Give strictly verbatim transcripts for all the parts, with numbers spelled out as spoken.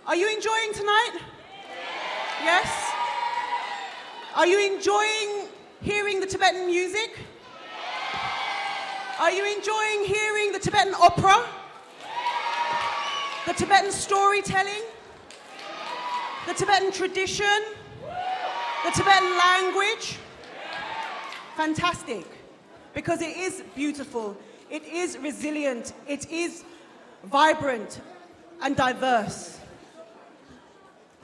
Are you enjoying tonight? Yes? Are you enjoying hearing the Tibetan music? Are you enjoying hearing the Tibetan opera? The Tibetan storytelling? The Tibetan tradition? The Tibetan language? Fantastic. Because it is beautiful, it is resilient, it is vibrant and diverse.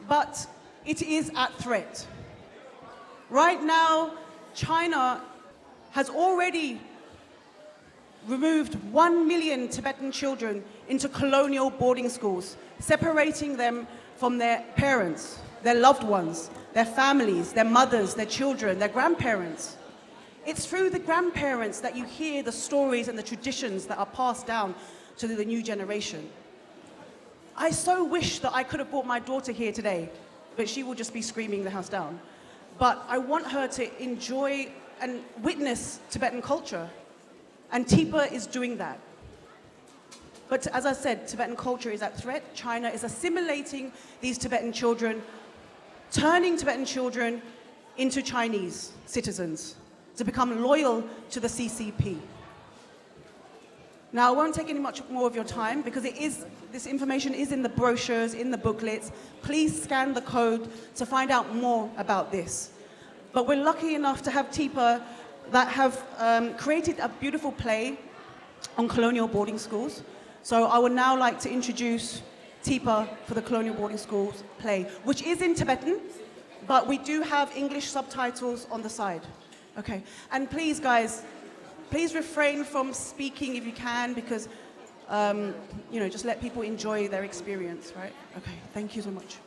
But it is at threat. Right now, China has already removed one million Tibetan children into colonial boarding schools, separating them from their parents, their loved ones, their families, their mothers, their children, their grandparents. It's through the grandparents that you hear the stories and the traditions that are passed down to the new generation. I so wish that I could have brought my daughter here today, but she will just be screaming the house down. But I want her to enjoy and witness Tibetan culture, and Tipa is doing that. But as I said, Tibetan culture is at threat. China is assimilating these Tibetan children, turning Tibetan children into Chinese citizens to become loyal to the C C P. Now, I won't take any much more of your time because it is, this information is in the brochures, in the booklets. Please scan the code to find out more about this. But we're lucky enough to have Tipa that have um, created a beautiful play on colonial boarding schools. So I would now like to introduce Tipa for the colonial boarding schools play, which is in Tibetan, but we do have English subtitles on the side. Okay, and please, guys, please refrain from speaking if you can, because, um, you know, just let people enjoy their experience, right? Okay, thank you so much.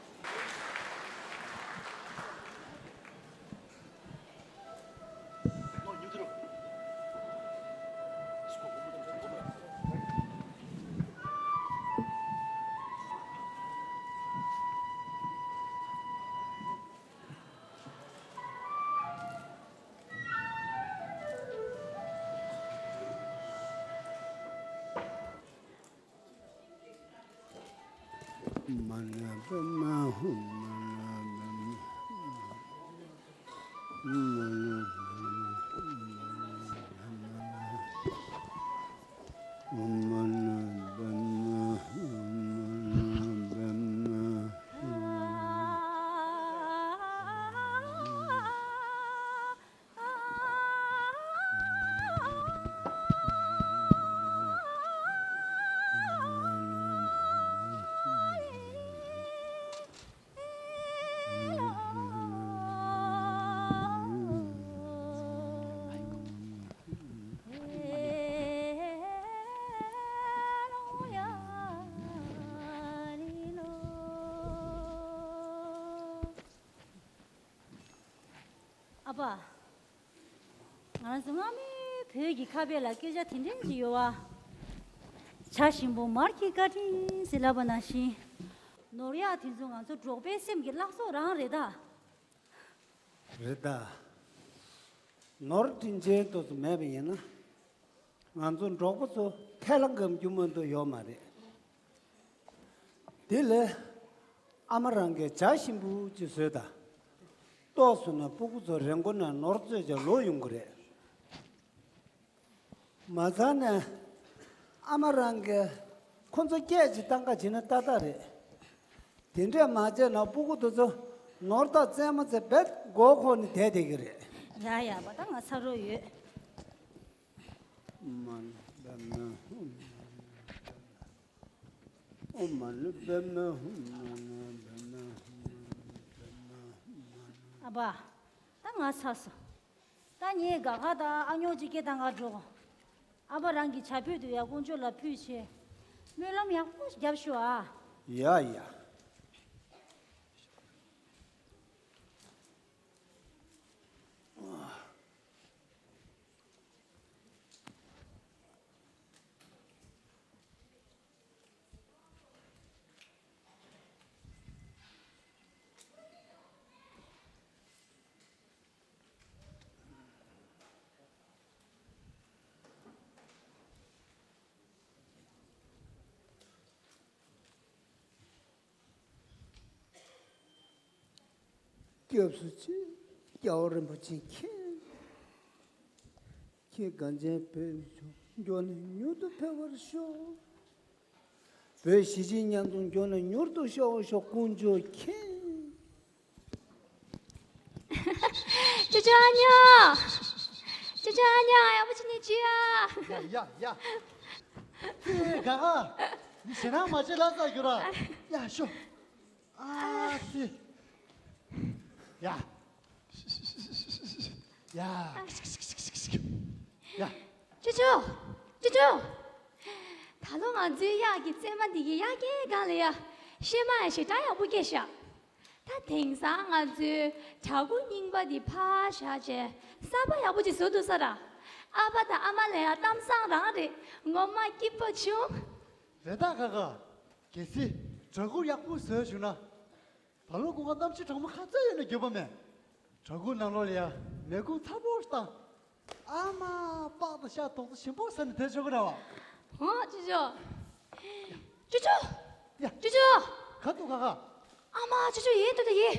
ཨ་ཕ། ང་རང་ཚོ་སྔ་མའི་བོད་ཀྱི་ཁ་དཔེ་ལ་སྐད་ཆ་དེ་འདྲ་ཞིག་ཡོད་བ། བྱ་ཞིམ་པོ་མར་གྱི་བཀའ་དྲིན་ཟེར་ལབ་པ་ནང་བཞིན། ནོར་གཡག་དེ་ཚོ་ང་ཚོ་འབྲོག་པའི་སེམས་ཀྱི་བརླག་ཟོག་རང་རེད་ད། རེད་ད། ནོར་དྲིན་ཅན་དེ་ཚོ་མེད་པ་ཡིན་ན། ང་ཚོ་འབྲོག་པ་ཚོ་ཁས་བླངས་ཀྱི་རྒྱུ་མ་གཏོགས་ཡོད་མ་རེད། དེ་ལས་ཨ་མ་རང་གིས་བྱ་ཞིམ་པོ་ཅིག་བཟོས་དང་། ལྟོགས་སོང་ན་སྤུ་གུ་ཚོ་རི་མགོ་ནས་ནོར་བཙོས་ཀྱང་ལོག་ཡོང་གི་རེད། མ་ཚད་ནས་ཨ་མ་རང་གིས་ཁོ་ཚོ་སྐད་ཅིག་བཏང་ག་བྱེད་ན་ཏག་ཏག་རེད། དེ་འདྲས་མ་བྱས་ན་སྤུ་གུ་དེ་ཚོ་ནོར་དང་རྩེད་མོ་ཚེ་རྦད་མགོ་འཁོར་ནས་བསྡད་བསྡད་ཀྱི་རེད། ཡ་ཡ་བ་ད་ང་ཚ་རོགས་ཡོད། ཨ་ཕ། ད་ང་ཚ་སོང་། ད་ངས་དགའ་དགའ་དང་ཨ་ཉོག་ཅིག་སྐད་བཏང་ག་འགྲོ། ཨ་ཕ་རང་གི་བྱ་ཕོད་དུ་ཡ་དཀོན་མཆོག་ལ་ཕུལ་བྱས། སྨོན་ལམ་ཡག་པོ་ཞིག་རྒྱབ་ཤོག་ཨ། ཡ་ཡ། སྐྱབས་སུ་མཆི། རྒྱལ་བ་རིན་པོ་ཆེ་མཁྱེན། ཁྱེད་གངས་ཅན་བོད་མི་ཚོ་མགྱོགས་ནས་མྱུར་དུ་འཕེལ་བར་ཤོག་བོད་གཞིས་བྱེས་མཉམ་འཛོམས་མགྱོགས་ནས་མྱུར་དུ་ཤོག་ཤོག་དཀོན་མཆོག་མཁྱེན། ཅོ་ཅོ་ཨ་ཉོ། ཅོ་ཅོ་ཨ་ཉོ། ཡག་པོ་བྱས་ནས་ཅི་ཡ། ཡ་ཡ་ཡ། ཨེ་ག་ག་ནི་ཞེ་དྲག་མ་བྱེད་ལ་ས་གྱུར་ར། ཡ་ཤོ། ཨ་ཙི། ཡ། ཡ། ཡ། ཅོ་ཅོ། ཅོ་ཅོ། ད་ལོ་ང་ཚོའི་གཡག་གི་རྩེད་མ་འདི་གི་ཡ་སྐྱེས་སྒང་ལ་ཡ། གཤེད་མ་ཡ་ཞེ་དྲག་ཡག་པོ་སྐྱེས་ཤག་ད་དེང་སང་ང་ཚོའི་བྲག་ཕུག་རྙིང་པ་འདི་ཕར་བཞག་བྱས་གསར་པ་ཡག་པོ་ཅིག་བཟོ་འདུག་ས་ར། ཨ་ཕ་དང་ཨ་མ་ལ་ཡ་གཏམ་བཟང་རང་རེད། ངོ་མ་སྐྱིད་པོ་བྱུང་། རེད་ད་ག་ག་གལ་སྲིད་བྲག་ཕུག་ཡག་པོ་བཟོས་བྱུང་ན། ད་ལོ་སྐུ་ངོ་གནམ་གཤིས་གྲང་མོ་ཁ་ཚ་ཡོད་ན་འགྱོད་པ་མེད། བྲག་ཕུག་ནང་ལོགས་ལ་ཡ་མེ་ཁུག་ཚ་པོ་ཞིག་བཏང་། ཨ་མ་པགས་དང་ཤ་དོག་ཚོ་ཞིམ་པོ་ཟ་ནས་བསྡད་ཆོག་གི་རེད་བ། ཧོ་ཅོ་ཅོ། ཅོ་ཅོ། ཡ། ཅོ་ཅོ། ག་འདུག་ག་ག་ཨ་མ་ཅོ་ཅོ་ཡེ་འདུག་ད་ཡེ།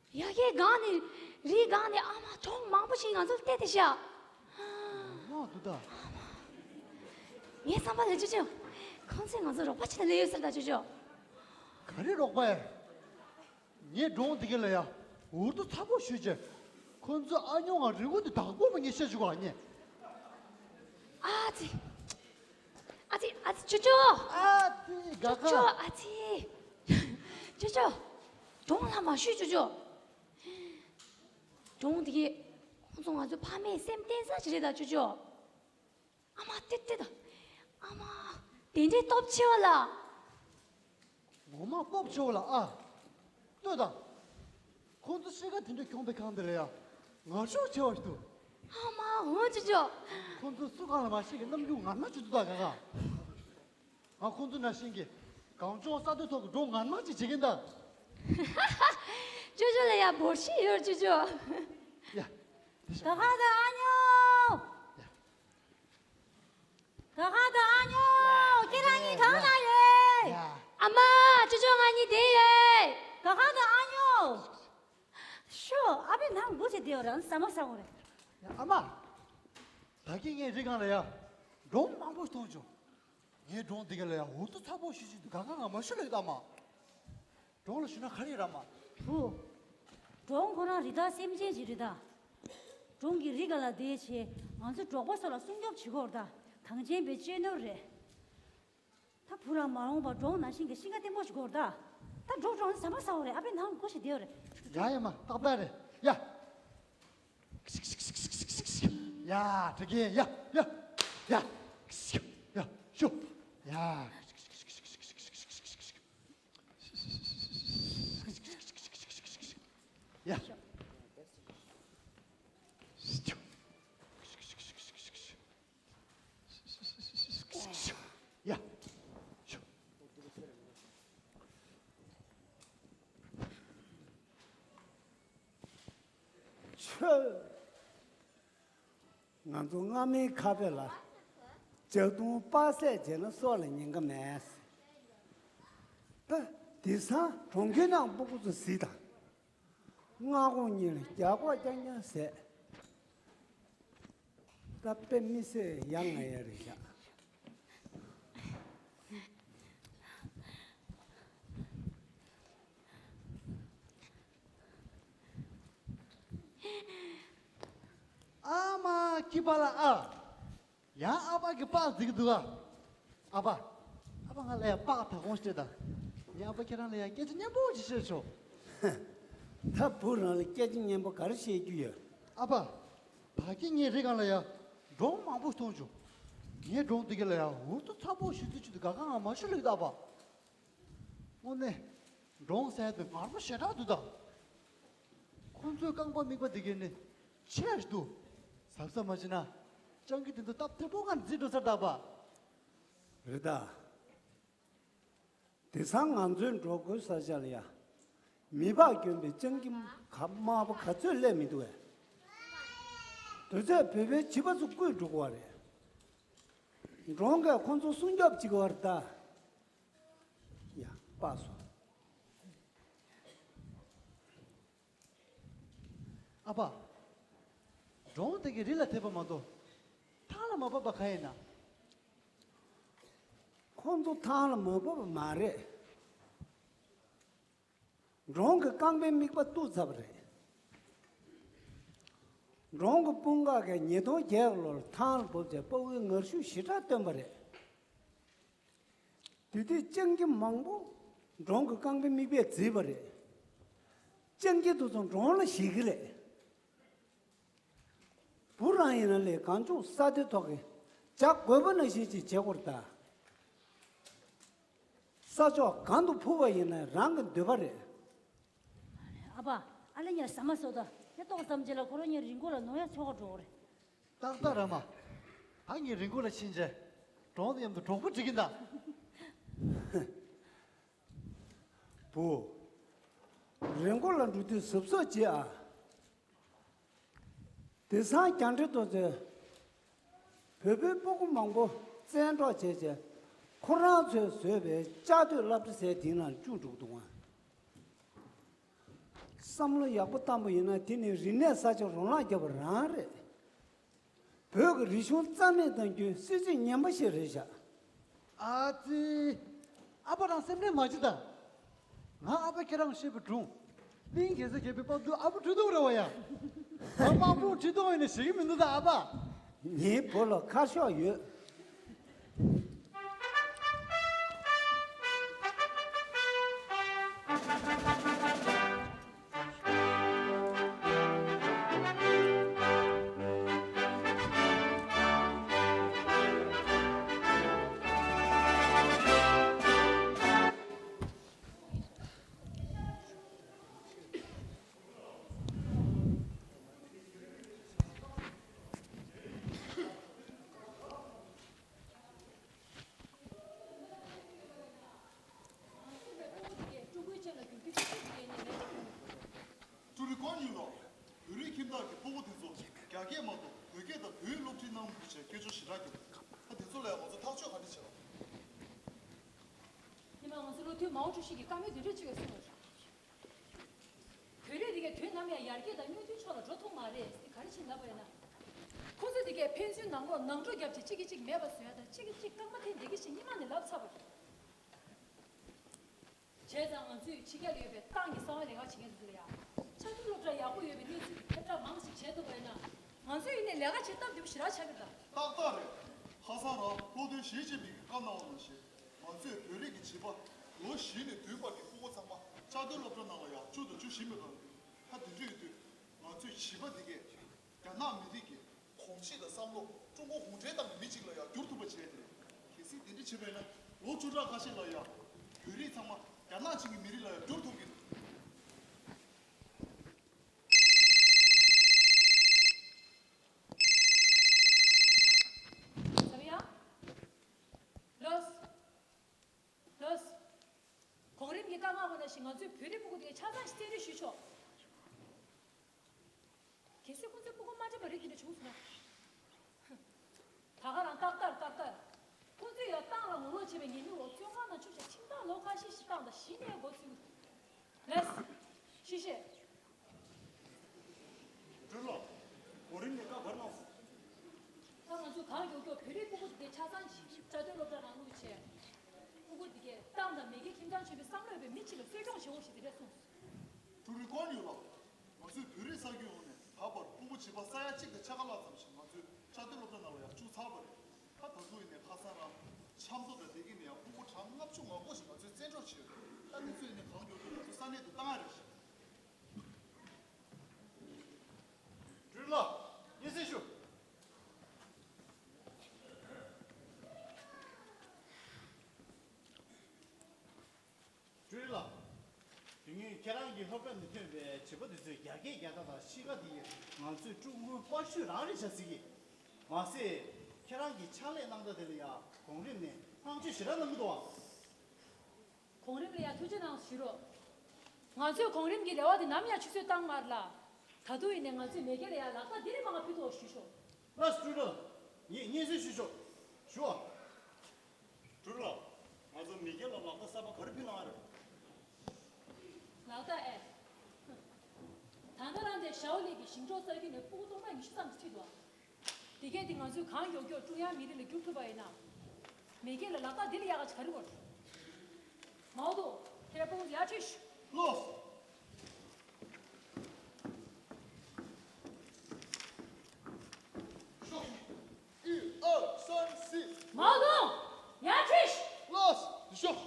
ཡ་གའི་སྒང་ནས་རིའི་སྒང་ནས་ཨ་མ་གྲོགས་མང་པོ་ཞིག་ང་ཚོར་བལྟས་ཏེ་བཞག་མང་འདུག་ད། ངའི་བསམ་པ་ལ་ཅོ་ཅོ། ཁོང་ཚོས་ང་ཚོར་རོགས་པ་བྱེད་ན་ལེ་ཡོད་ཟེར་ད་ཅོ་ཅོ། ག་རེ་རོགས་པ་ཡ། ངས་འབྲོང་འདི་ག་ལ་ཡ་འུར་རྡོ་ཚ་པོ་གཞུས་བྱས། ཁོ་ཚོས་ཨ་ཉོ་ང་རི་བོ་འདི་བདག་པོ་མ་ངས་བཤད་བཅུག་ག་ངས། ཨ་ཙི། ཨ་ཙི་ཨ་ཙི་ཅོ་ཅོ། ཨ་ཙི་ག་ག་ཅོ་ཅོ་ཨ་ཙི། ཅོ་ཅོ། འབྲོང་ལ་མ་གཞུས་ཅོ་ཅོ། འབྲོང་འདི་གས་ཁོང་ཚོ་ང་ཚོའི་ཕ་མའི་སེམས་བརྟན་ས་ཅིག་རེད་ད་ཅོ་ཅོ། ཨ་མ་ལྟོས་ལྟོས་དང་། ཨ་མ། དེ་འདྲའི་སྟོབས་ཆེ་བ་ལ། ངོ་མ་སྟོབས་ཆེ་བ་ལ་ཨ། ལྟོས་དང་། ཁོང་ཚོ་གཤིས་ཀ་དེ་འདྲ་གྱོང་པའི་གང་དེ་ལ་ཡ། ངར་ཤུགས་ཆེ་བ་ཞིག་འདུག་ཨ་མ་འོ་ཅོ་ཅོ། ཁོང་ཚོ་སུ་གང་ལ་མ་ཤེས་ཀྱི་རྣམ་འགྱུར་ངར་མ་བྱེད་འདུག་ད་ག་ག་ང་ཁོང་ཚོ་ནང་བཞིན་གྱི་གངས་ལྗོངས་ས་མཐོའི་ཐོག་གི་འབྲོང་ངར་མ་ཅིག་བྱེད་ཀྱིན་གདའ། ཅོ་ཅོ་ལ་ཡ་འབོར་ཤེས་ཡོད་ཅོ་ཅོ། ཡ། དེ་ཤ། ག་ག་དང་ཨ་ཉོ། ཡ། ག་ག་དང་ཨ་ཉོ། ཁྱེད་རང་གཉིས་གང་ན་ཡོད། ཡ། ཨ་མ་ཅོ་ཅོ་ང་གཉིས་བསྡད་ཡོད། ག་ག་དང་ཨ་ཉོ། ཤོ་ཨ་ཕའི་ནང་སྒུག་བྱས་བསྡད་ཡོད་རང་ཟ་མ་ཟ་འོང་རེད། ཡ་ཨ་མ། ད་གིན་ངས་རི་སྒང་ལ་ཡ། འབྲོང་མང་པོ་མཐོང་བྱུང་། ངའི་འབྲོང་འདི་ག་ལ་ཡང་འུར་རྡོ་ཚ་པོ་ཞིག་ཅིག་འདུག་ག་ག་ང་མ་ཞུ་ལོས་ད་མ། འབྲོང་ལ་ཞུ་ན་ག་རེ་ར་མ། བུ། འབྲོང་ཁོ་རང་རི་དྭགས་སེམས་ཅན་ཅིག་རེད་ད། འབྲོང་གིས་རི་ག་ལ་བསྡད་བྱས་ང་ཚོ་འབྲོག་པ་ཚོ་ལ་སྲུང་སྐྱོབ་བྱེད་དགོས་རེད་ད། གངས་ཅན་པའི་གཅེས་ནོར་རེད། ད་བུ་རང་མ་འོངས་པ་འབྲོང་ནང་བཞིན་གྱི་ཤིང་ཁ་བརྟན་པོ་ཞིག་དགོས་རེད་ད། ད་འགྲོ་འགྲོ་ཟ་མ་ཟ་འོ་རེད་ཨ་ཕའི་ནང་སྒུག་བྱས་བསྡད་ཡོད་རེད། ཡ་ཡ་མ་ཏག་ཏག་རེད་ཡ། ཡ། དྲི་གན་ཡ། ཡ། ཡ། ཡ། ཤོ། ཡ། ཡ། ཡ། ཆོས། ང་ཚོ་སྔ་མའི་ཁ་དཔེ་ལ། ཇ་དུང་པགས་ཟས་བྱས་ན་སྲོག་ལ་ཉེན་ཁ་མེད། ད་དེང་སང་གྲོང་ཁྱེར་ནང་སྤུ་གུ་ཚོ་གཟིགས་དང་། སྔ་དགོང་གཉིད་ལ་རྒྱགས་པ་རྐྱང་རྐྱང་ཟས། ད་དཔེ་མི་སྲིད་ཡ་ང་ཡ་རེད་ཤག་ཨ་མ་ཁྱི་པ་ལ་ཨ། ཡང་ཨ་ཕ་གི་པགས་འཛིན་གྱི་འདུག་ཨ། ཨ་ཕ། ཨ་ཕ་ང་ལ་ཡང་པགས་དག་གོང་སྤྲད་དང་། ངའི་ཨ་ཕ་ཁྱེད་རང་ལ་ཡང་སྐད་ཆ་སྙན་པོ་ཅིག་བཤད་ཆོག་ད་བུ་རང་ལ་སྐད་ཆ་སྙན་པོ་ག་རེ་བཤད་རྒྱུ་ཡོད། ཨ་ཕ། ད་གིན་ངས་རི་སྒང་ལ་ཡང་འབྲོང་མང་པོ་མཐོང་བྱུང་། ངའི་འབྲོང་འདི་ག་ལ་ཡང་འུར་རྡོ་ཚ་པོ་ཞིག་ཚུད་ཀྱི་འདུག་ག་ག་ང་མ་ཤི་ལུག་ད་ཨ་ཕ། དངོས་གནས། འབྲོང་ཟེར་དུས་ངར་པོ་ཞེ་དྲག་འདུག་ད། ཁོང་ཚོའི་རྐང་པ་རྨིག་པ་འདི་གས་ནི་ཆེ་ཞིག་འདུག་གཟབ་གཟབ་མ་བྱས་ན་སྤྱང་ཀི་དེ་ཚོ་སྟབས་མཐོན་པོ་ངར་འཛིན་འགྲོ་ས་རེད་ད་ཨ་ཕ། རེད་ད། དེང་སང་ང་ཚོའི་འབྲོག་ཁུལ་ས་ཆ་ལ་ཡ། མི་ཕག་གྱོན་པའི་སྤྱང་ཀི་ག་དམར་པོ་ག་ཚོད་སླེབས་མི་འདུག་གས། དུས་ཚོད་བོད་པའི་བྱིས་པ་ཚོ་བརྐུས་འགྲོ་གི་བ་རེད། འབྲོང་གིས་ཁོང་ཚོ་སྲུང་སྐྱོབ་བྱེད་ཀྱི་བ་རེད་ད། ཡ། པགས་སོ། ཨ་ཕ། འབྲོང་དེ་གིས་རི་ལ་དེད་པ་མ་གཏོགས། ཐང་ལ་མ་བབས་པ་གང་ཡིན་ན། ཁོང་ཚོ་ཐང་ལ་མ་བབས་པ་མ་རེད། འབྲོང་གི་རྐང་པའི་རྨིག་པ་གཏུབ་ཚར་བ་རེད། འབྲོང་གི་དཔུང་ཁག་གིས་ཉིས་སྟོང་བརྒྱད་ལོར་ཐང་ལ་བབས་རྗེས་དཔའ་བོའི་ངར་ཤུགས་ཞེ་དྲག་བཏོན་པ་རེད། དེ་དུས་སྤྱང་ཀི་མང་པོ་འབྲོང་གི་རྐང་པའི་རྨིག་པས་བརྫིས་པ་རེད། སྤྱང་ཀི་དེ་ཚོ་འབྲོང་ལ་ཞེད་ཀྱི་རེད། བུ་རང་ཡིན་ན་ལས་གང་བྱུང་ས་དེ་ཐོག་གི་བྱ་རྒོད་པོ་ནང་བཞིན་ཅིག་བྱེད་དགོས་རེད་ད། ས་ཕྱོགས་གང་དུ་འཕུར་བ་ཡིན་ན་རང་གི་འདོད་པ་རེད། ཨ་ཕ། ཨ་ལེ་ཉ་ཟ་མ་ཟོ་ད། ཡ་ཏོག་ཙམ་རྗེས་ལ་ཁོ་རང་ཉིད་རི་མགོ་ལ་ནོར་ཡ་འཚོལ་ག་འགྲོ་གི་རེད། ཏག་ཏག་ར་མ། ད་ངས་རི་མགོ་ལ་ཕྱིན་རྗེས། འབྲོང་དང་མཉམ་དུ་གྲོགས་པོ་སྒྲིག་གིན་གདའ། བུ། རི་མགོ་ལ་འགྲོ་དུས་གཟབ་གཟབ་བྱེད་ཨ། དེང་སང་རྒྱང་འཕྲིན་ཐོག་ཚོས་བོད་པའི་སྤུ་གུ་མང་པོ་བཙན་འཕྲོག་བྱས་རྗེས་ཁོ་རང་ཚོས་བཟོས་པའི་བཅའ་སྡོད་སློབ་གྲྭ་ཟེར་དེའི་ནང་བཅུག་འགྲོ་གི་འདུག་ཨ། བསམ་བློ་ཡག་པོ་བཏང་པ་ཡིན་ན་དེ་ནི་རིག་གནས་གསར་བརྗེ་རོ་ལངས་བརྒྱབ་པ་རང་རེད། བོད་ཀྱི་རིག་གཞུང་རྩ་མེད་གཏང་རྒྱུའི་སྲིད་ཇུས་ངན་པ་ཞིག་རེད་བཞག་ཨ་ཙི། ཨ་ཕ་རང་སེམས་ཁྲལ་མ་བྱེད་ད། ང་ཨ་ཕ་ཁྱེད་རང་བཤད་པའི་སྒྲུང་། གླིང་གེ་སར་རྒྱལ་པོའི་དཔལ་དུ་ཨ་ཕ་འཁྲུལ་འདུག་ར་བ་ཡ། ང་དཔང་པོ་འཁྲུལ་འདུག་ཡིན་ན་ཞིག་གི་མི་འདུག་ད་ཨ་ཕ། ངའི་བུ་ལ་ཁ་ཤོག་ཡོད། ཀྲུའུ་རིན་ཀོན་ཡུ་ལོ། བོད་རིགས་ཁྱིམ་བདག་གིས་སྤུ་གུ་དེ་ཚོ་རྒྱ་སྐད་མ་གཏོགས་བོད་སྐད་དང་བོད་ཡིག་སློབ་ཁྲིད་གནང་མི་དགོས་ཞེས་སྐད་ཅོར་ཞེ་དྲག་བརྒྱབ། ད་དེ་ཚོ་ལ་ང་ཚོ་ཐག་གཅོད་ག་འདྲ་བྱེད་ལ། ཉི་མ་ང་ཚོ་བློ་མཐུན་མའོ་ཀྲུའུ་ཞི་གིས་བཀའ་མོལ་འདི་འདྲ་གཅིག་ལ་གསུངས་པ་རེད། བོད་རིགས་དེ་གས་དུས་ནམ་ཡང་ཡར་རྒྱས་དང་གཉུག་མཐུན་ཕྱོགས་ལ་འགྲོ་ཐུབ་མ་རེད་ཟེར་ག་རེ་བྱས་ལབ་པ་ཡིན་ན། ཁོ་ཚོས་དེ་གས་ཕན་ཚུན་ནང་ལོགས་ནང་འགྲོ་རྒྱབ་བྱས་གཅིག་གིས་གཅིག་མེད་པ་བཟོ་ཡ་དང་གཅིག་གིས་གཅིག་རྐང་པ་འཐེན་བསྡད་ཀྱི་ཞེས་སྔོན་མ་ནས་ལབ་ཚར་བ་རེད། བྱས་ཙང་ང་ཚོས་ཕྱི་རྒྱལ་ལ་ཡོད་པའི་ཏང་གི་གསང་བའི་ལས་ཀ་བྱེད་མཁན་ཚོ་ལ་ཡང་། བཅའ་སྡོད་སློབ་གྲྭ་ཡག་པོ་ཡོད་པའི་གནས་ཚུལ་དེ་ཁྱབ་བསྒྲགས་མང་ཞིག་བྱས་ཐུབ་པ་ཡིན་ན། ང་ཚོའི་ངོས་ནས་ལས་ཀ་བྱེད་སྟབས་བདེ་པོ་ཞེ་དྲག་ཆགས་ཀྱི་རེད་ད། ཏག་ཏག་རེད། ཁ་སང་རང་བློ་མཐུན་ཞི་ཅིན་ཕིང་གིས་བཀའ་གནང་བ་ནང་བཞིན། ང་ཚོས་བོད་རིགས་ཀྱི་བྱིས་པ་ལོ་བཞི་ནས་བདུན་བར་གྱི་སྤུ་གུ་ཚང་མ་བཅའ་སྡོད་སློབ་གྲྭ་ནང་ལ་ཡང་བཅུག་དང་བཅུག་བཞིན་པའི་སྐབས། ད་དེ་འདྲ་ཡོད་དུས། ང་ཚོས་བྱིས་པ་འདི་གས་རྒྱ་ནག་མི་རིགས་ཀྱི་གོམས་གཤིས་དང་བསམ་བློ་ཀྲུང་གོ་གུང་ཁྲན་ཏང་གི་མི་གཅིག་ལ་ཡང་བསྒྱུར་ཐུབ་པ་བྱས་ཏེ། གལ་སྲིད་དེ་འདྲ་བྱས་པས་ན་ལོ་བཅུ་ཕྲག་ཁ་ཤས་ལ་ཡང་བོད་རིགས་ཚང་མ་རྒྱ་ནག་ཅན་གྱི་མི་རིགས་ལ་ཡང་བསྒྱུར་ཐུབ་ཀྱི་འདུག་ཟེར་ཡ། ལོས། ལོས། གོང་རིམ་གྱི་བཀའ་མངགས་པ་ནང་བཞིན་ང་ཚོས་བོད་རིགས་སྤུ་གུ་དེ་གའི་ཆ་ཚང་ཞིག་བཙན་ཁྲིད་ཞུས་ཆོག་གལ་སྲིད་ཁོང་ཚོའི་སྤུ་གུ་མ་འགྲིག་པ་རིགས་དེ་འདྲ་བྱུང་སོང་ན། ད་ག་རང་ཏག་ཏག་ཏག་ཏག་ཁོང་ཚོས་ཡང་ཏང་ལ་ངོ་ལོག་བྱས་པའི་ཉེས་དམིགས་འོག་བཙོན་ཁང་ནང་བཅུག་བྱས་ཁྲིམས་ཐག་ལོ་ཁ་ཤས་ཤིག་བཏང་དང་གཞི་ནས་འགོ་ཚུགས། ལགས། ཤེས་ཤེས། སྤྲུལ་ལགས། གོང་རིམ་ནས་བཀའ་ག་རེ་གནང་སོང་། ད་ང་ཚོས་གང་མགྱོགས་མགྱོགས་བོད་རིགས་སྤུ་གུ་དེ་གའི་ཆ་ཚང་ཞིག་བཅའ་སྡོད་སློབ་གྲྭ་ནང་བླུགས་བྱས། སྤུ་གུ་དེ་གའི་ཏང་དང་མི་སྒེར་ཁྱིམ་ཚང་མཆོད་པའི་བསམ་བློ་ཡོད་པའི་མི་གཅིག་ལ་གསོ་སྐྱོང་བྱེད་འོང་ཞེས་དེ་འདྲ་གསུངས་སོང་། ཀྲུའུ་རིན་ཀོན་ཡུ་ལགས། ང་ཚོས་བོད་རིགས་ས་ཁུལ་ཡོངས་ནས་ད་བར་སྤུ་གུ་བྱིས་པ་ས་ཡ་གཅིག་དང་ཕྱེད་ཀ་ལྷག་ཙམ་ཞིག་ང་ཚོས་བཅའ་སྡོད་སློབ་གྲྭ་ནང་ལ་ཡང་བཅུག་ཚར་བ་རེད། ད་ད་དུང་ཡིན་ནའི་ཁ་སང་རང་ཆབ་མདོ་དང་བདེ་སྐྱིད་ནས་ཡང་སྤུ་གུ་གྲངས་ལྔ་བཅུ་ང་དགུ་ཞིག་ང་ཚོས་བཙན་འཕྲོག་བྱས་ཡོད། ད་དེ་ཚོ་ཡིན་ནའི་གང་མགྱོགས་མགྱོགས་ང་ཚོས་ས་གནས་དུ་བཏང་ཡ་རེད་ཤག་ཀྲུའུ་རིན་ལགས། སྙན་སེང་ཞུ། ཀྲུའུ་རིན་ལགས། དེ་སྔོན་ཁྱེད་རང་གི་སློབ་གྲྭ་ནས་ཐོན་པའི་བྱིས་པ་དེ་ཚོས་རྒྱ་སྐད་རྒྱག་སྟངས་དང་གཤིས་ཀ་དེ་ཡིས་ང་ཚོས་ཀྲུང་གོའི་དཔའ་ཤོས་རང་རེད་བྱ་སྲིད་ཀྱི། མ་ཟད། ཁྱེད་རང་གི་ཕྱག་ལས་གནང་སྟངས་དེ་ལ་ཡང་གོང་རིམ་ནས་བསྔགས་བརྗོད་ཞེ་དྲག་གནང་གི་འདུག་ཨ། གོང་རིམ་ལ་ཡང་ཐུགས་རྗེ་གནང་ཞུ་རོགས། ང་ཚོས་གོང་རིམ་གྱི་ལས་དབང་དེ་ནམ་ཡང་ཆུད་ཟོས་བཏང་མ་རེད་ལ། ད་དུང་ཡིན་ནའི་ང་ཚོས་མེས་རྒྱལ་ལ་ཡང་ལག་རྟགས་འདི་ནས་མང་བ་ཕུལ་ཐུབ་པ་ཞུ་ཤོག་ལགས་སོ་ཀྲུའུ་རིན། ངས་སྙན་སེང་ཞུ་ཆོག་ཞུ་ཨ། ཀྲུའུ་རིན་ལགས། ང་ཚོ་མེས་རྒྱལ་ལ་ལག་རྟགས་གསར་པ་ག་རེ་ཕུལ་གནང་ཡ་རེད། ལག་རྟགས་ཨེ། ད་ལྟ་རང་དེ་ཞའོ་ལི་གི་ ཞིང་འབྲོག་ས་ཁུལ་ནས་སྤུ་གུ་སྟོང་ཕྲག་ཉི་ཤུ་ཙམ་ཞིག་ཁྲིད་འདུག་དེ་གས་དེ་ང་ཚོས་གང་མགྱོགས་མགྱོགས་ཀྲུང་དབྱང་མི་རིགས་ལ་བསྒྱུར་ཐུབ་པ་ཡིན་ན། མེས་རྒྱལ་ལ་ལག་རྟགས་འདི་ལས་ཡག་ག་ཅིག་ག་རེ་དགོས། མའོ་ཏུང་། ཁྱེད་རང་སྤུ་གུ་ཚོ་ཡར་ཁྲིད་ཤོག་ལོས། ཨི་ཨར་སན་སི། མའོ་ཏུང་། ཡར་ཁྲིད་ཤོག་ལོས། ཤོག་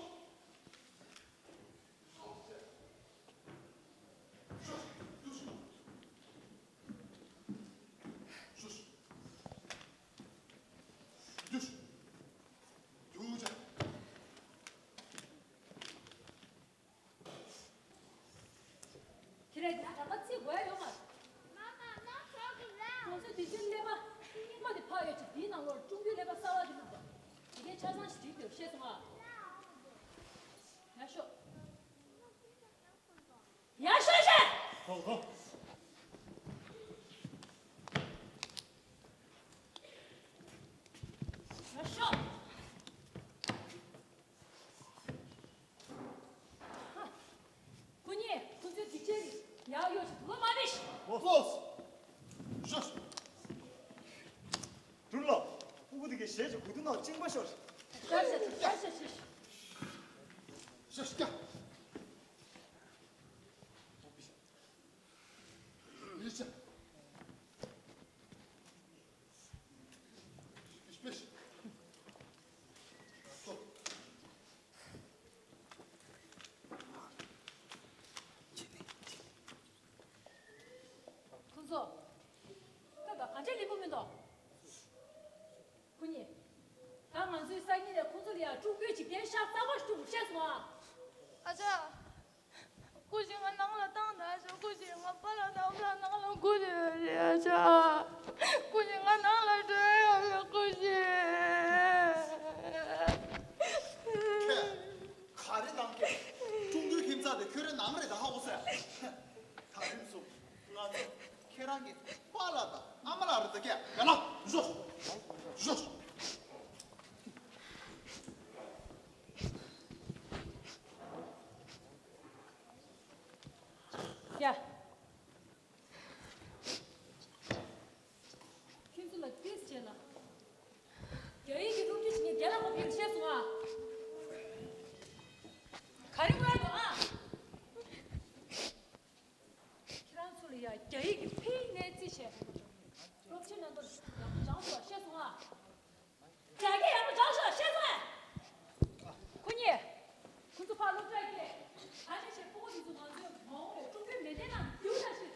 ཁྱེད་རང་གིས་དྲ་པ་རྩིས་དགོས་ཡ་ཡོད་མ་རེད། ང་ཚོས་དེ་ཚོའི་ཀླད་པ་རྙིང་པ་དེ་ཕབ་ཡོད་ཅིག་དེའི་ནང་ལོགས་ཀྲུང་གོའི་ཀླད་པ་གསར་པ་དེ་མ་གཏོགས། དེ་གའི་ཆ་ཚང་ཞིག་བྲིས་འདུག་ཤེས་སོང་ཨ། ཡར་ཤོག་ཡར་ཤོག་ཤེས། ཧོ་ཧོ། ཡར་ཤོག་ཁོ་གཉིས་ཁོ་ཚོའི་སྒྲིག་ཆས་ཡག་ཡོད་ཅིག་དུ་བ་མ་རེད། ལོས། ཤོག་སྤུ་གུ་དེ་གའི་ཞལ་གྱི་གུ་དུ་ནང་གཅིན་པ་ཤོར། ཤར་ཤར་ཤར་ཤར་ཤར། ཤར་ཤར། ཡིན་ཤག་ཁོང་ཚོ། ད་ད་ག་འདྲས་ལེན་པོ་མི་འདུག་ཁོ་གཉིས། ད་ང་ཚོའི་སང་ཉིན་ནས་ཁོང་ཚོ་ལ་ཡང་ཀྲུང་གོའི་འཇིག་རྟེན་ཤག་གསར་པ་ཞིག་བཙུགས་ཤག་སོང་ཨ། ཨ་ཅག་སྐུ་མཁྱེན། ང་ནང་ལ་བཏང་ད་ཞོག་སྐུ་མཁྱེན། ང་པཱ་ལགས་དང་ཨ་ཕ་ལགས་ནང་ལ་སྒུག་བསྡད་ཡོད་རེད་ཨ་ཅག་སྐུ་མཁྱེན། ང་ནང་ལ་འགྲོ་ཡ་ཡོད་རེད་སྐུ་མཁྱེན། ཁྱེད། ག་རེ་གནང་གི། ཀྲུང་གོའི་ཁྱིམ་ཚང་དེ་ཁྱོད་རའི་ནང་རེད་ད་ཧ་གོ་སོང་། ད་རིང་སོང་ང་ཚོ་ཁྱེད་རང་གི་པཱ་ལགས་དང་ཨ་མ་ལགས་རེད་ད་ཀྱེ། ཡ་ལ་ཞོག་ཞོག་ཡ། ཁྱོད་ཚོ་ལ་ཏིས་བྱས་ན། རྒྱ་ཡིག་གི་སློབ་ཁྲིད་བྱེད་མཁན་རྒན་ལགས་ཁོ་ཕེབས་ཤེས་སོང་ཨ། ག་རེ་དགོས་ཡ་འདུག་ཨ། ཁྱེད་རང་ཚོ་ལ་ཡ་རྒྱ་ཡིག་གི་ཕིང་ནས་རྩིས་བྱས། སློབ་ཆེན་ནང་དུ་ཡག་པོ་སྦྱངས་སོང་ཨ། ཤེས་སོང་ཨ། རྒྱ་སྐད་ཡག་པོ་སྦྱངས་སོང་ཨ། ཤེས་སོང་ཨ། ཁོ་གཉིས། ཁོ་ཚོ་ཕར་སློབ་གྲྭར་སྐྱེལ། ད་ནས་བྱས་སྤུ་གུ་དེ་ཚོ་ང་ཚོའི་མ་འོངས་པའི་ཀྲུང་གོའི་མེས་སྟེང་ནང་འདུག་ད་ཤི།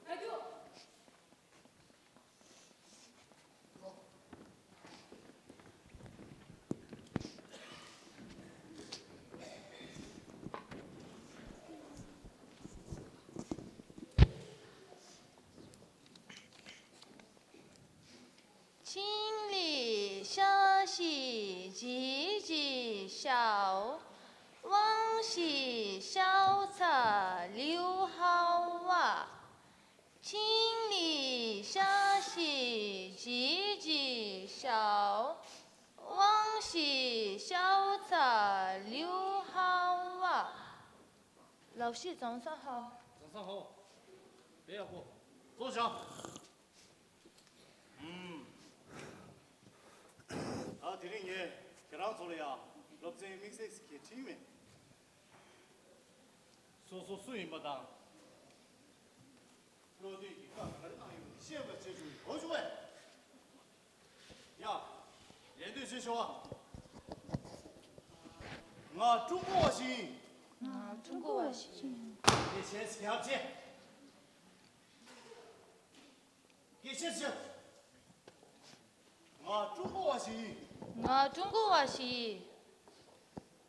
ད་རྒྱུ། 清理消息急急消，忘记消则留好啊。 清理消息急急消，忘记消则留好啊。老师，早上好。早上好。别要哭，坐下。ཨ། དེ་རིང་ངས་ཁྱེད་རང་ཚོ་ལ་ཡང་སློབ་ཚན་དམིགས་བསལ་ཞིག་ཁྲིད་མེད། སོ་སོ་སུ་ཡིན་པ་དང་། བློ་གཏད་ཀྱི་བཀའ་ག་རེ་གནང་ཡོད་ཤེས་པ་བྱེད་ཆོག་གོ་ཆོག་པས། ཡ། ལན་འདོན་བྱེད་ཤོག་ང་ཀྲུང་གོ་བ་ཞིག་ཡིན། ང་ཀྲུང་གོ་བ་ཞིག་ཡིན། དེ་བྱས་ཟེར་ཡག་བྱས། སྐད་ཆ་བཤད། ང་ཀྲུང་གོ་བ་ཞིག་ཡིན། ང་ཀྲུང་གོ་བ་ཞིག་ཡིན།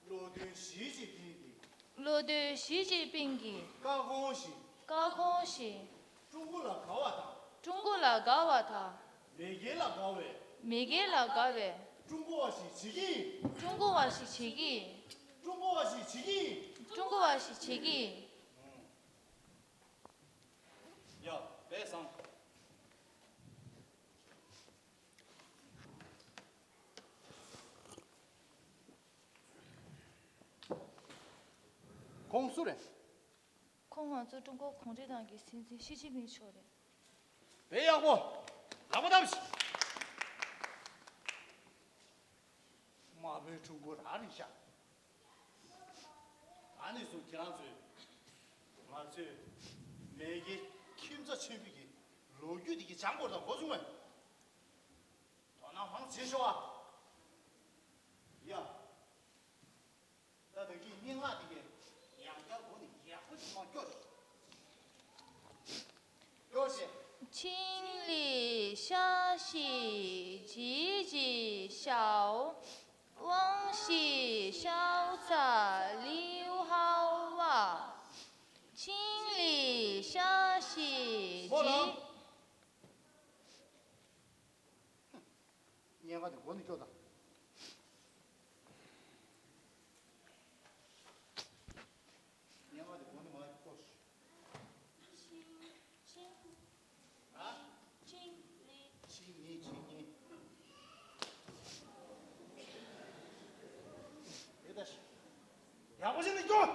བློ་མཐུན་ཞི་ཅིན་ཕིང་གིས། བློ་མཐུན་ཞི་ཅིན་ཕིང་གིས། བཀའ་དགོངས་བཞིན། བཀའ་དགོངས་བཞིན། ཀྲུང་གོ་ལ་དགའ་བ་དང་། ཀྲུང་གོ་ལ་དགའ་བ་དང་། མེས་རྒྱལ་ལ་དགའ་བའི། མེས་རྒྱལ་ལ་དགའ་བའི། ཀྲུང་གོ་བ་ཞིག་བྱེད་ཀྱི་ཡིན། ཀྲུང་གོ་བ་ཞིག་བྱེད་ཀྱི་ཡིན། ཀྲུང་གོ་བ་ཞིག་བྱེད་ཀྱི་ཡིན། ཀྲུང་གོ་བ་ཞིག་བྱེད་ཀྱི་ཡིན། ཡ། དཔེ་བཟང་། ཁོང་སུ་རེད། ཁོང་ང་ཚོ་ཀྲུང་གོ་གུང་ཁྲན་ཏང་གི་སྲིད་འཛིན་ཞི་ཅིན་ཕིང་མཆོག་རེད། དཔེ་ཡག་པོ། ལག་པ་བརྡབས་ཤིག་དམར་པོའི་ཕྲུ་གུ་རང་རེད་ཤག་ཨ་ནི་སུ་ཁྱེད་རང་ཚོས། ང་ཚོས་མེས་རྒྱལ་ཁྱིམ་ཚང་ཆེན་པོའི་གི་ལོ་རྒྱུས་དེ་གི་སྦྱང་དགོས་དང་གོ་བྱུང་བས། དོ་སྣང་མང་བྱེད་ཤོག་ཨ། ཡ། ད་ད་གིན་སྙན་ངག་དེ་གའི་ཡང་བསྐྱར་སྒོ་ནས་ཡག་པོ་ཞིག་མར་སྐྱོར་ཤོག་སྐྱོར་ཤིག 请你学习吉吉笑，往昔潇洒流好啊。请你学习吉。 སྙན་ངག་དེ་མགོ་ནས་སྐྱོར་དང་། སྙན་ངག་དེ་མགོ་ནས་མར་སྐྱོར་ཤོག་ཨ། ཆིང་ནི་ཆིང་ནི། དེ་ལྟ་ཞིག་ཡག་པོ་བྱས་ནས་སྐྱོར།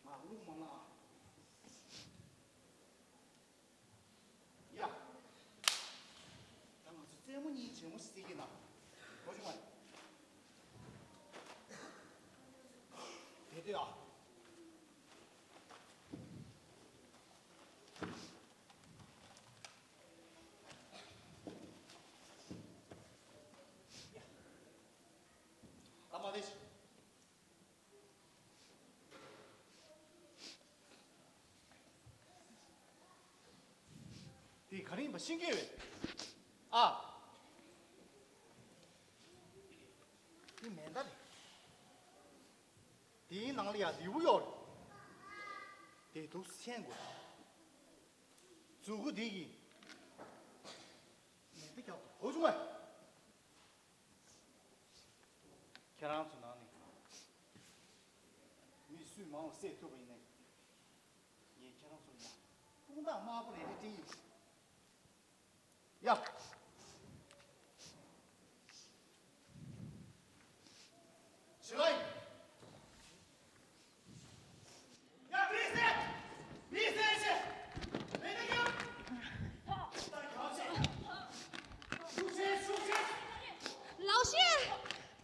ང་རླུང་མ་ལངས་ཨ། ཡ། ད་ང་ཚོ་རྩེད་མོ་གཉིས་བྱེད་མོ་ཞིག་རྩེ་གི་ན། གོ་བྱུང་བ། དེ་ལྟོས་ཨ། ད་མ་བདེ་ཞིག་དེ་ག་རེ་ཡིན་པ་ཤེས་ཀྱི་ཡོད། ཨ། དེ་མེ་མདའ་རེད། དེའི་ནང་ལ་ཡང་ལེའུ་ཡོད་རེད། དེ་དུ་མཚན་དགོས། མཛུ་གུ་འདི་ཡིན། མེ་མདའ་རྒྱག་དགོས་བྱུང་བས། ཁྱེད་རང་ཚོ་ནང་ནས་མི་སུས་མང་བ་བསད་ཐུབ་པ་ཡིན་ནའི། ངས་ཁྱེད་རང་ཚོ་ལ་དཔུང་རྡང་དམར་པོ་ལེན་རེ་སྤྲད་ཡིན། ཡ། ཞི་ལའི། ཡ། མི་བསད། མི་བསད་བྱས། མེ་མདའ་རྒྱག་ད་རྒྱག་བྱས། ཤུགས་ཆེ། ཤུགས་ཆེ། 老师，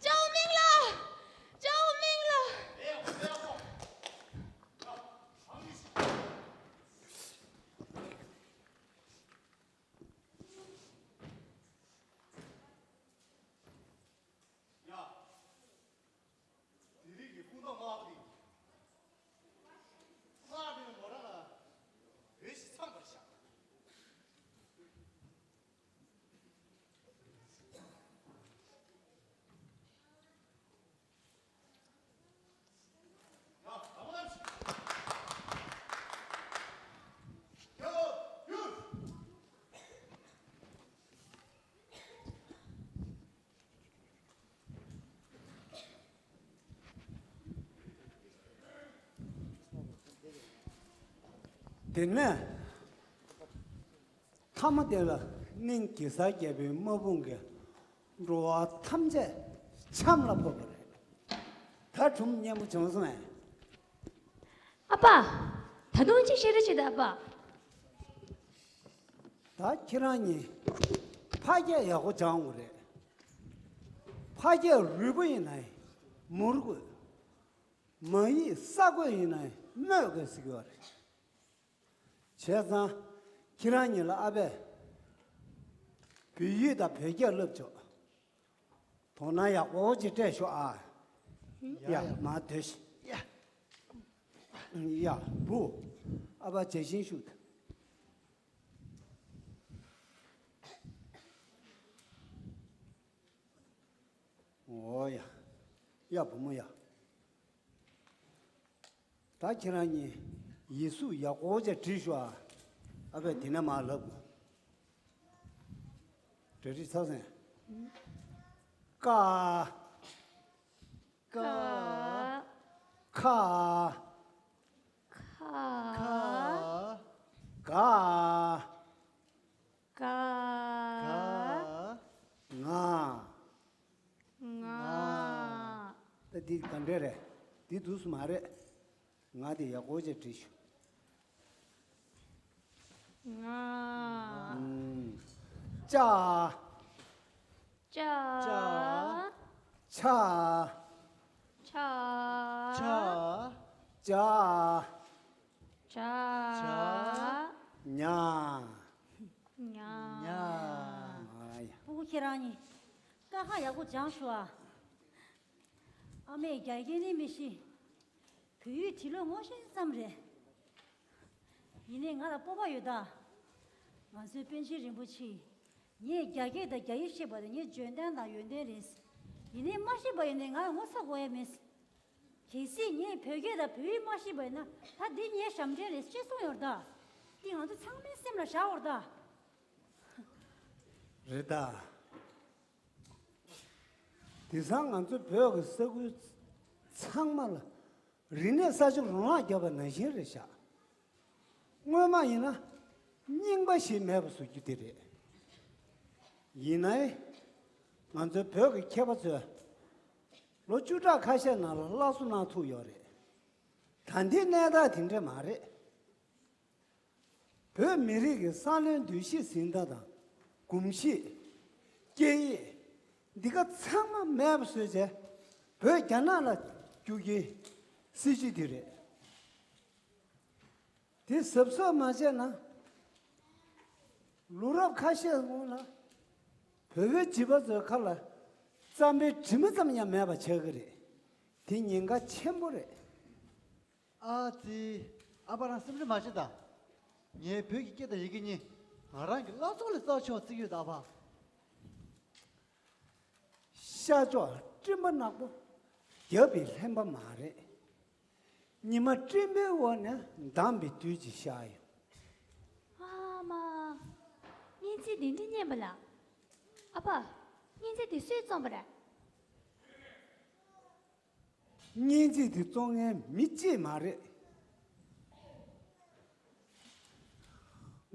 救命了！救命了！ ཡ། དེ་རིང་གི་དཔུང་རྡང་དམར་པོ་དེ། སྔར་བས་མོ་རང་ལ་བོད་ཞིག་འཚམས་པར་བཞག་དེ་ནས་ཐ་མ་དེ་ལ་གླིང་གེ་སར་རྒྱལ་པོའི་དམག་དཔུང་གིས་འགྲོ་བ་ཐམས་ཅད་ཆམ་ལ་ཕབ་པ་རེད། ད་སྒྲུང་སྙན་པོ་བྱུང་སོང་ངས། ཨ་ཕ། ད་དུང་གཅིག་བཤད་རོགས་བྱེད་དང་ཨ་ཕ། ད་ཁྱེད་རང་གཉིས་ཕ་སྐད་ཡག་པོ་སྦྱང་དགོས་རེད། ཕ་སྐད་རུས་པ་ཡིན་ན་མུར་དགོས། མ་ཡིག་ས་རྒོད་ཡིན་ན་རྨོས་དགོས་ཟེར་གྱི་ཡོད་རེད། བྱས་ཙང་ཁྱེད་རང་གཉིས་ལ་ཨ་ཕས་བོད་ཡིག་དང་བོད་སྐད་བསླབ་ཆོག་དོ་སྣང་ཡག་པོ་ཅིག་སྤྲད་ཤོག་ཨ། ཡ། ཡ། མར་སྡོད་ཤིག་ཡ། ཡ། བུ། ཨ་ཕ་ཇ་ཤིང་བཞུགས་དང་། འོ་ཡ། ཡ་བུ་མོ་ཡ། ད་ཁྱེད་རང་གཉིས་ཡིག་གཟུགས་ཡག་པོ་ཅིག་བྲིས་ཤོག་ཨ། ཨ་ཕས་དེ་ནས་མར་ལབ་དགོས། འབྲི་འབྲི་ཚར་སོང་། ཀ། ཀ། ཀ། ཁ། ཁ། ཁ། ག། ག། ག། ང་། ང་། འདི་ག་འདྲ་རེད། འདི་འདུག་སུ་མ་རེད། ང་དེ་ཡག་པོ་ཅིག་བྲིས་ཤོག་ང་། ཨུམ། ཅ། ཅ། ཅ། ཆ། ཆ། ཆ། ཅ། ཅ། ཉ། ཉ། ཉ། ཨ་ཡ། སྤུ་གུ་ཁྱེད་རང་གཉིས་ཀ་ཁ་ཡག་པོ་སྦྱངས་ཤོག་ཨ། ཨ་མས་རྒྱ་སྐད་ནི་མི་ཤེས། བོད་ཡིག་བྲིས་ལོ་ངོ་ཤེས་ཙམ་རེད། ཡིན་ནའི་ང་ལ་སྤོབས་པ་ཡོད་ད། ང་ཚོའི་པཎ་ཆེན་རིན་པོ་ཆེས་ངས་རྒྱ་སྐད་དང་རྒྱ་ཡིག་ཤེས་པ་དེ་ངའི་འཇོན་ཐང་དང་ཡོན་ཏན་རེད། ཡིན་ནའི་མ་ཤེས་པ་ཡིན་ནའི་ང་ལ་ངོ་ཚ་དགོས་ཡ་མེད། གལ་སྲིད་ངས་བོད་སྐད་དང་བོད་ཡིག་མ་ཤེས་པ་ཡིན་ན་ད་འདི་ངའི་ཞབས་འདྲེན་རེད་ཅེས་གསུངས་ཡོད་ད། འདི་ང་ཚོ་ཚང་མའི་སེམས་ལ་བཞག་འོར་ད། རེད་ད། དེང་སང་ང་ཚོ་བོད་ཀྱི་ས་ཁུལ་ཚང་མ་ལ་རིག་གནས་གསར་བརྗེ་རོ་ལངས་བརྒྱབ་པ་ནང་བཞིན་རེད་ཤག་སྔོན་མ་ཡིན་ན་རྙིང་པ་ཞིག་མེད་པ་བཟོ་རྒྱུ་དེ་རེད། ཡིན་ནའི་ང་ཚོའི་བོད་ཀྱི་མཁས་པ་ཚོས་ལོ་བཅུ་ཕྲག་ཁ་ཤས་ནང་ལ་སླར་གསོ་གནང་ཐུབ་ཡོད་རེད། ད་ལྟའི་གནས་སྟངས་དེ་འདྲ་མ་རེད། བོད་མི་རིགས་ཀྱི་བསམ་བློའི་འདུ་ཤེས་ཟིན་ཐོ་དང་གོམས་གཤིས། སྐད་ཡིག་འདི་ག་ཚང་མ་མེད་པ་བཟོས་བྱས་བོད་རྒྱ་ནག་ལ་བསྒྱུར་གྱི་སྲིད་ཇུས་འདི་རེད། དེ་གཟབ་གཟབ་མ་བྱས་ན་ལོ་རབས་ཁ་ཤས་སྔོན་ལ་བོད་པའི་བྱིས་པ་ཚོའི་ཁ་ལ་རྩམ་པའི་དྲི་མ་ཙམ་ཡང་མེད་པ་ཆགས་ཀྱི་རེད། དེ་ཉེན་ཁ་ཆེན་པོ་རེད། ཨ་ཙི། ཨ་ཕ་རང་སེམས་ཁྲལ་མ་བྱེད་ད། ངའི་བོད་ཀྱི་སྐད་དང་ཡི་གེ་གཉིས་ང་རང་གི་བླ་སྲོག་ལས་རྩ་ཆེ་བ་བརྩི་གི་ཡོད་ད་ཨ་ཕ། ཤར་ཕྱོགས་སྤྲིན་པ་ནག་པོ་རྒྱབ་པའི་ལྷན་པ་མ་རེད། ཉི་མ་སྤྲིན་པའི་འོག་ནས་འདམ་པའི་དུས་ཀྱི་ཤར་ཡོང་། ཨ་མ། སྙན་ཚིག་འདི་འདྲ་སྙན་པ་ལ། ཨ་ཕ། སྙན་ཚིག་འདི་སུས་བརྩམས་པ་རེད། སྙན་ཚིག་དེ་བཙོང་མཁན་མི་གཅིག་མ་རེད།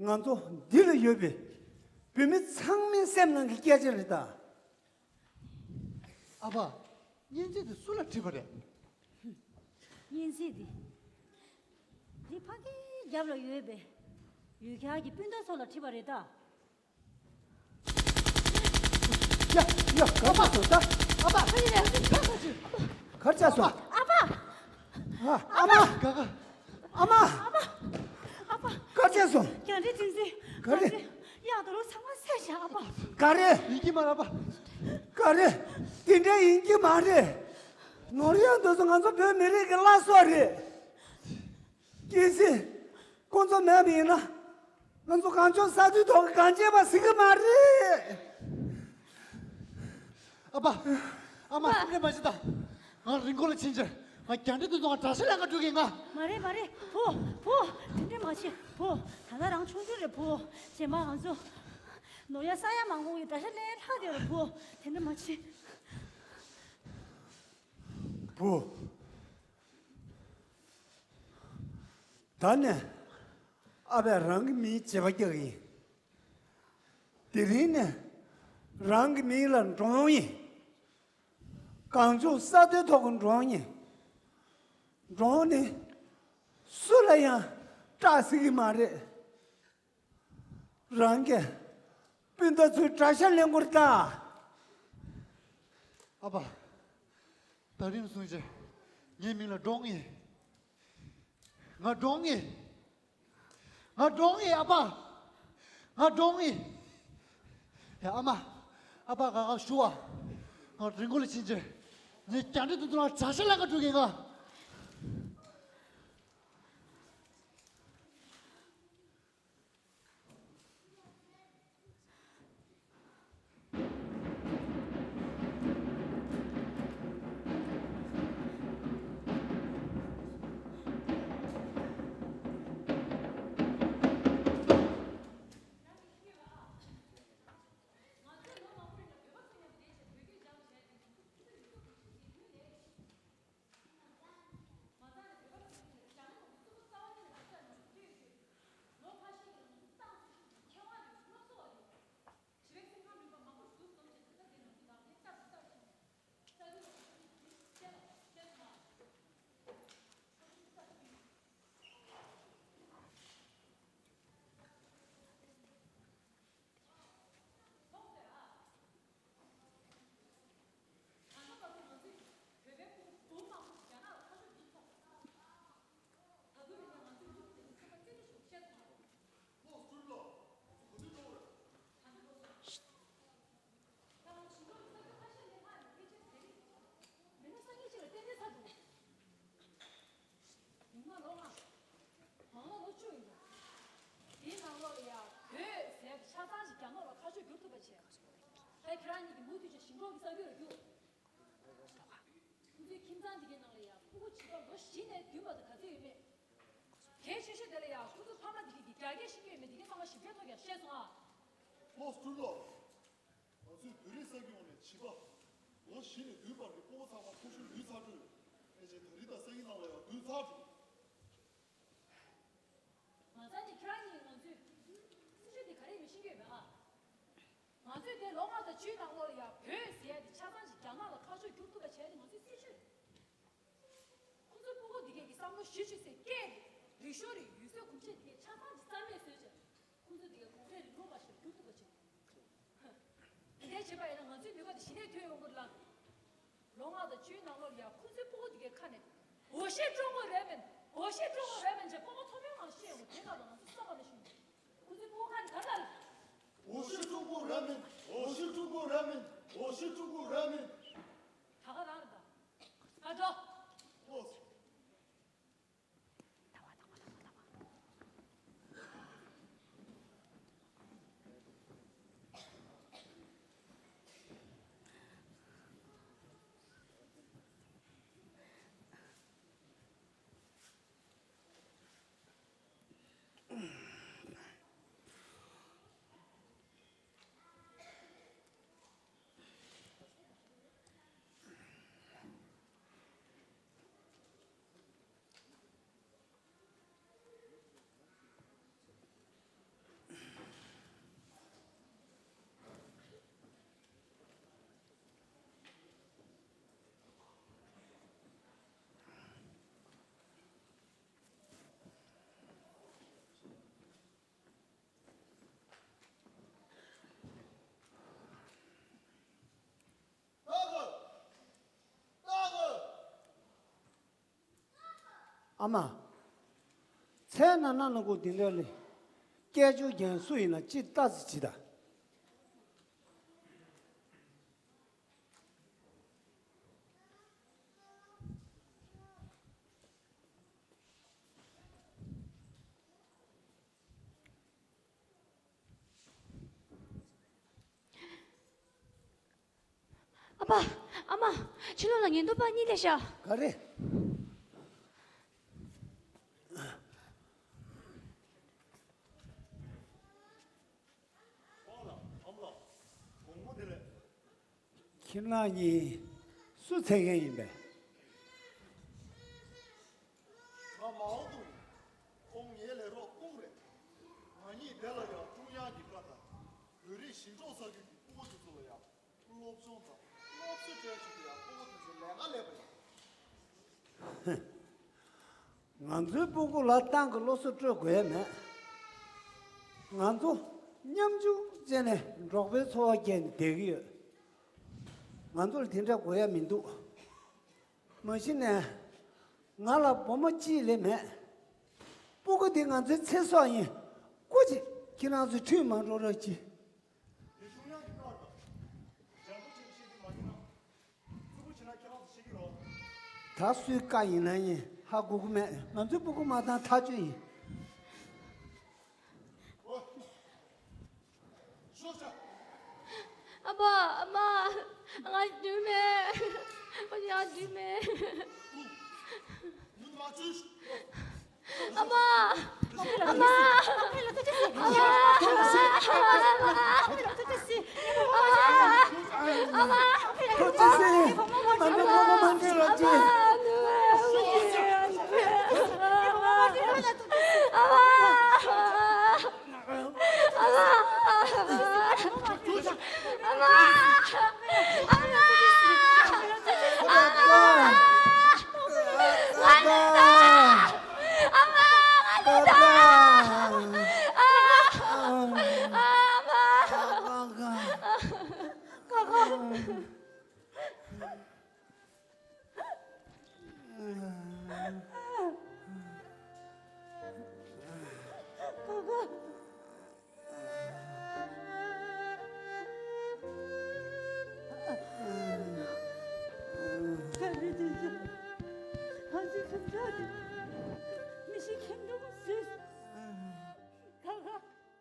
ང་ཚོ་འདི་ལ་ཡོད་པའི་བོད་མི་ཚང་མའི་སེམས་ནང་གི་སྐད་ཆ་རེད་ད། ཨ་ཕ། སྙན་ཚིག་དེ་སུ་ལ་བྲིས་པ་རེད། སྙན་ཚིག་དེ། འདི་ཕ་གིའི་རྒྱབ་ལ་ཡོད་པའི་ཡུལ་གྱར་གྱི་སྤུན་ཟླ་ཚོ་ལ་བྲིས་པ་རེད་ད། ཡ་ཡ། ག་པར་སོང་ད། ཨ་ཕ། ཨ་ཕ། ག་རེ་བྱས་སོང་། ཨ་ཕ། ཨ་ཨ་མ། ག་ག་ཨ་མ། ཨ་ཕ། ཨ་ཕ། ག་རེ་བྱས་སོང་། རྒྱ་འདྲེ་འཛིན་འཛིན། ག་རེ། ཡག་དོ་རུ་ཚང་མ་བསད་བཞག་ཨ་ཕ། ག་རེ། ཡིན་གྱི་མ་རེད་ཨ་ཕ། ག་རེ། དེ་འདྲ་ཡིན་གྱི་མ་རེད། ནོར་ཡག་འདོད་ཚོ་ང་ཚོ་བོད་མི་རིགས་ཀྱི་བླ་སྲོག་རེད། གལ་སྲིད་ཁོང་ཚོ་མེད་པ་ཡིན་ན། ང་ཚོ་གངས་ལྗོངས་ས་མཐོའི་ཐོག་གི་གངས་ཅན་པ་ཟིན་གི་མ་རེད། ཨ་ཕ། ཨ་མ། སེམས་ཁྲལ་མ་བྱེད་དང་། ང་རི་མགོ་ལ་ཕྱིན་ཕྱིར་ང་རྒྱ་འདྲེ་དེ་ཚོ་ང་དགྲ་ཤ་ལེན་ག་འགྲོ་གི་ང་། མ་རེད་མ་རེད། བུ། བུ། དེ་འདྲ་མ་བྱེད་བུ། ད་ལྟ་རང་ཆུང་ཆུང་རེད་བུ། རྗེས་མ་ང་ཚོ་ནོར་ཡ་ས་ཡ་མང་པོ་ཡོད། དགྲ་ཤ་ལེན་ལྷག་དེ་རེད་བུ། དེ་འདྲ་མ་བྱེད། བུ། ད་ནས་ཨ་ཕས་རང་གི་མིང་བརྗེ་པོ་རྒྱག་གི་ཡིན། དེ་རིང་ནས་རང་གི་མིང་ལ་འབྲོང་ཡིན། གངས་ལྗོངས་ས་མཐོའི་ཐོག་གི་འབྲོང་ཡིན། འབྲོང་ནི་སུ་ལ་ཡང་སྐྲག་སྲིད་ཀྱི་མ་རེད། རང་གིས་སྤུན་ཟླ་ཚོའི་དགྲ་ཤ་ལེན་དགོས་རེད་ད། ཨ་ཕ། ད་རིང་བཟུང་རྗེས་ངའི་མིང་ལ་འབྲོང་ཡིན། ང་འབྲོང་ཡིན། ང་འབྲོང་ཡིན་ཨ་ཕ། ང་འབྲོང་ཡིན། ཡ་ཨ་མ། ཨ་ཕ་ག་ག་ཞུ་བ། ང་རི་མགོ་ལ་ཕྱིན་རྗེས་ངས་རྒྱ་འདྲེ་དེ་ཚོ་ལ་དགྲ་ཤ་ལེན་ག་འགྲོ་གི་ང་། ད་ཁྱེད་རང་གཉིས་ཀྱིས་མུ་མཐུད་བྱས་ཞིང་འབྲོག་གི་ས་ཁུལ་ལ་རྒྱུགས། ཁོ་ཚོའི་ཁྱིམ་ཚང་འདི་གའི་ནང་ལ་ཡ་ཕྲུ་གུ་བྱིས་པ་ལོ་བཞི་ནས་བདུན་བར་དུ་ག་ཚོད་ཡོད་མེད། གལ་ཆེ་ཤོས་དེ་ལ་ཡ་ཁོ་ཚོ་ཕ་མ་འདི་གས་ཀྱིས་རྒྱ་སྐད་ཤེས་ཀྱི་ཡོད་མེད་འདི་གའི་ཚང་མ་ཞིབ་ཕྲའི་ཐོག་ཡ་བཤད་སོང་ཨ། ལོ་སུ་ལོ། ང་ཚོའི་བོད་རིགས་ས་ཁུལ་ནང་ནས་བྱིས་པ་ལོ་བཞི་ནས་བདུན་བར་གྱི་ཕྲུ་གུ་ཚང་མ་ཕྲུ་གུ་ལུས་ཚར་འགྲོ་ཡོད། ཕལ་ཆེར་ད་རེས་ད་ས་ཡི་ནང་ལ་ཡང་བུད་ཚར་འགྲོ། མ་རྩ་ནས་ཁྱེད་རང་གཉིས་ང་ཚོའི་སྲིད་བྱུས་དེ་ག་རེ་ཡིན་མིན་ཤེས་ཀྱི་ཡོད་མེད་ཨ། ང་ཚོས་དེ་ལོ་ལྔ་དང་བཅུའི་ནང་ལོགས་ལ་ཡང་བོད་ཟེར་ཡ་དེ་ཆ་ཚང་ཞིག་རྒྱ་ནག་ལ་ཁ་ཕྱོགས་བསྒྱུར་ཐུབ་པ་བྱས་ཏེ་ང་ཚོའི་སྲིད་བྱུས་རེད། ཁོ་ཚོའི་ཕྲུ་གུ་འདི་གས་ཀྱི་བསམ་བློ་ཞེ་ཆེ་སའི་སྐད་རེད། རིག་གཞུང་རེད། ཡུལ་སྲོལ་གོམས་གཤིས་འདི་གས་ཆ་ཚང་ཞིག་རྩ་མེད་བཟོས་བྱས། ཁོ་ཚོ་འདི་གས་གོང་འཕེལ་རིང་ལུགས་པ་ཞིག་བསྒྱུར་ཐུབ་པ་བྱས། དེ་འདྲ་བྱེད་པ་ཡིན་ན་ང་ཚོའི་ནུས་པ་དེ་གཞི་ནས་ཐོན་ཡོང་གི་རེད་ལ། ལོ་ལྔ་དང་བཅུའི་ནང་ལོགས་ལ་ཡ་ཁོ་ཚོའི་ཕྲུ་གུ་དེ་གའི་ཁ་ནས། 我是中国人民，我是中国人民 ཅེས་སྤོབས་པ་མཐོ་དམན་ངང་བཤད་ཡོང་དེ་ལ་ང་ཚོ་བསམ་པ་ནས་ཞུ། ཁོ་ཚོའི་ཕྲུ་གུ་ཁ་ནས་ག་ལ། 我是中国人民，我是中国人民，我是中国人民。 ད་ག་རང་རེད་ད། ཨ་འགྲོ། ཨོ། ཨ་མ། མཚན་ན་ན་ན་གོ་དེ་འདྲ་ལས། སྐད་ཅོར་རྒྱན་སུ་ཡིན་ན་ཅི་ལྟ་ཟི་ཅི་ད། ཨ་ཕ། ཨ་མ། ཕྱི་ལོགས་ལ་ཉེན་རྟོག་པ་གཉིས་སླེབས་ཤག་ག་རེ། ཁྱིམ་ནང་གཉིས་སུ་འཚོལ་མཁན་ཡིན་པས། ང་མའོ་ཏུང་ཡིན། ཁོང་ངའི་ལས་རོགས་ཏུང་རེད། ང་གཉིས་དེ་ལ་ཡང་ཀྲུང་དབྱང་གི་བཀའ་ལྟར། བོད་རིགས་ཞིང་འབྲོག་ས་ཁུལ་གྱི་ཕྲུ་གུ་དེ་ཚོ་ལ་ཡང་སློབ་སྦྱོང་དང་སློབ་གསོ་སྤྲད་བཞིན་དུ་ཡང་ཕྲུ་གུ་དེ་ཚོའི་ལས་ཀ་ལས་པ་ཡིན། ང་ཚོའི་ཕྲུ་གུ་ལ་ཏང་གི་སློབ་གསོ་སྤྲོད་དགོས་ཡ་མེད། ང་ཚོ་མཉམ་ཞུགས་བྱས་ནས་འབྲོག་པའི་འཚོ་བ་སྐྱེལ་ནས་བསྡད་ཀྱི་ཡོད། ང་ཚོ་ལ་དེ་འདྲ་དགོས་ཡ་མི་འདུག་མ་གཞི་ནས་ང་ལ་བུ་མོ་གཅིག་ལས་མེད། ཕྲུ་གུ་དེ་ང་ཚོའི་ཚེ་སྲོག་ཡིན། སྐུ་མཁྱེན། ཁྱེད་རང་ཚོས་ཁྲིད་མ་འགྲོ་རོགས་གྱིས། ད་སུའི་བཀའ་ཡིན་ན་ཡིན། ཧ་གོ་གི་མེད། ང་ཚོའི་ཕྲུ་གུ་མ་བཏང་ཐག་ཆོད་ཡིན། ཨ་ཕ། ཨ་མ། ང་འགྲིག་མེད། ང་འགྲིག་མེད། ཨ་མ། ཨ་མ། ཨ་མ། ཨ་མ། ཨ་མ། ཨ་མ། ཨ་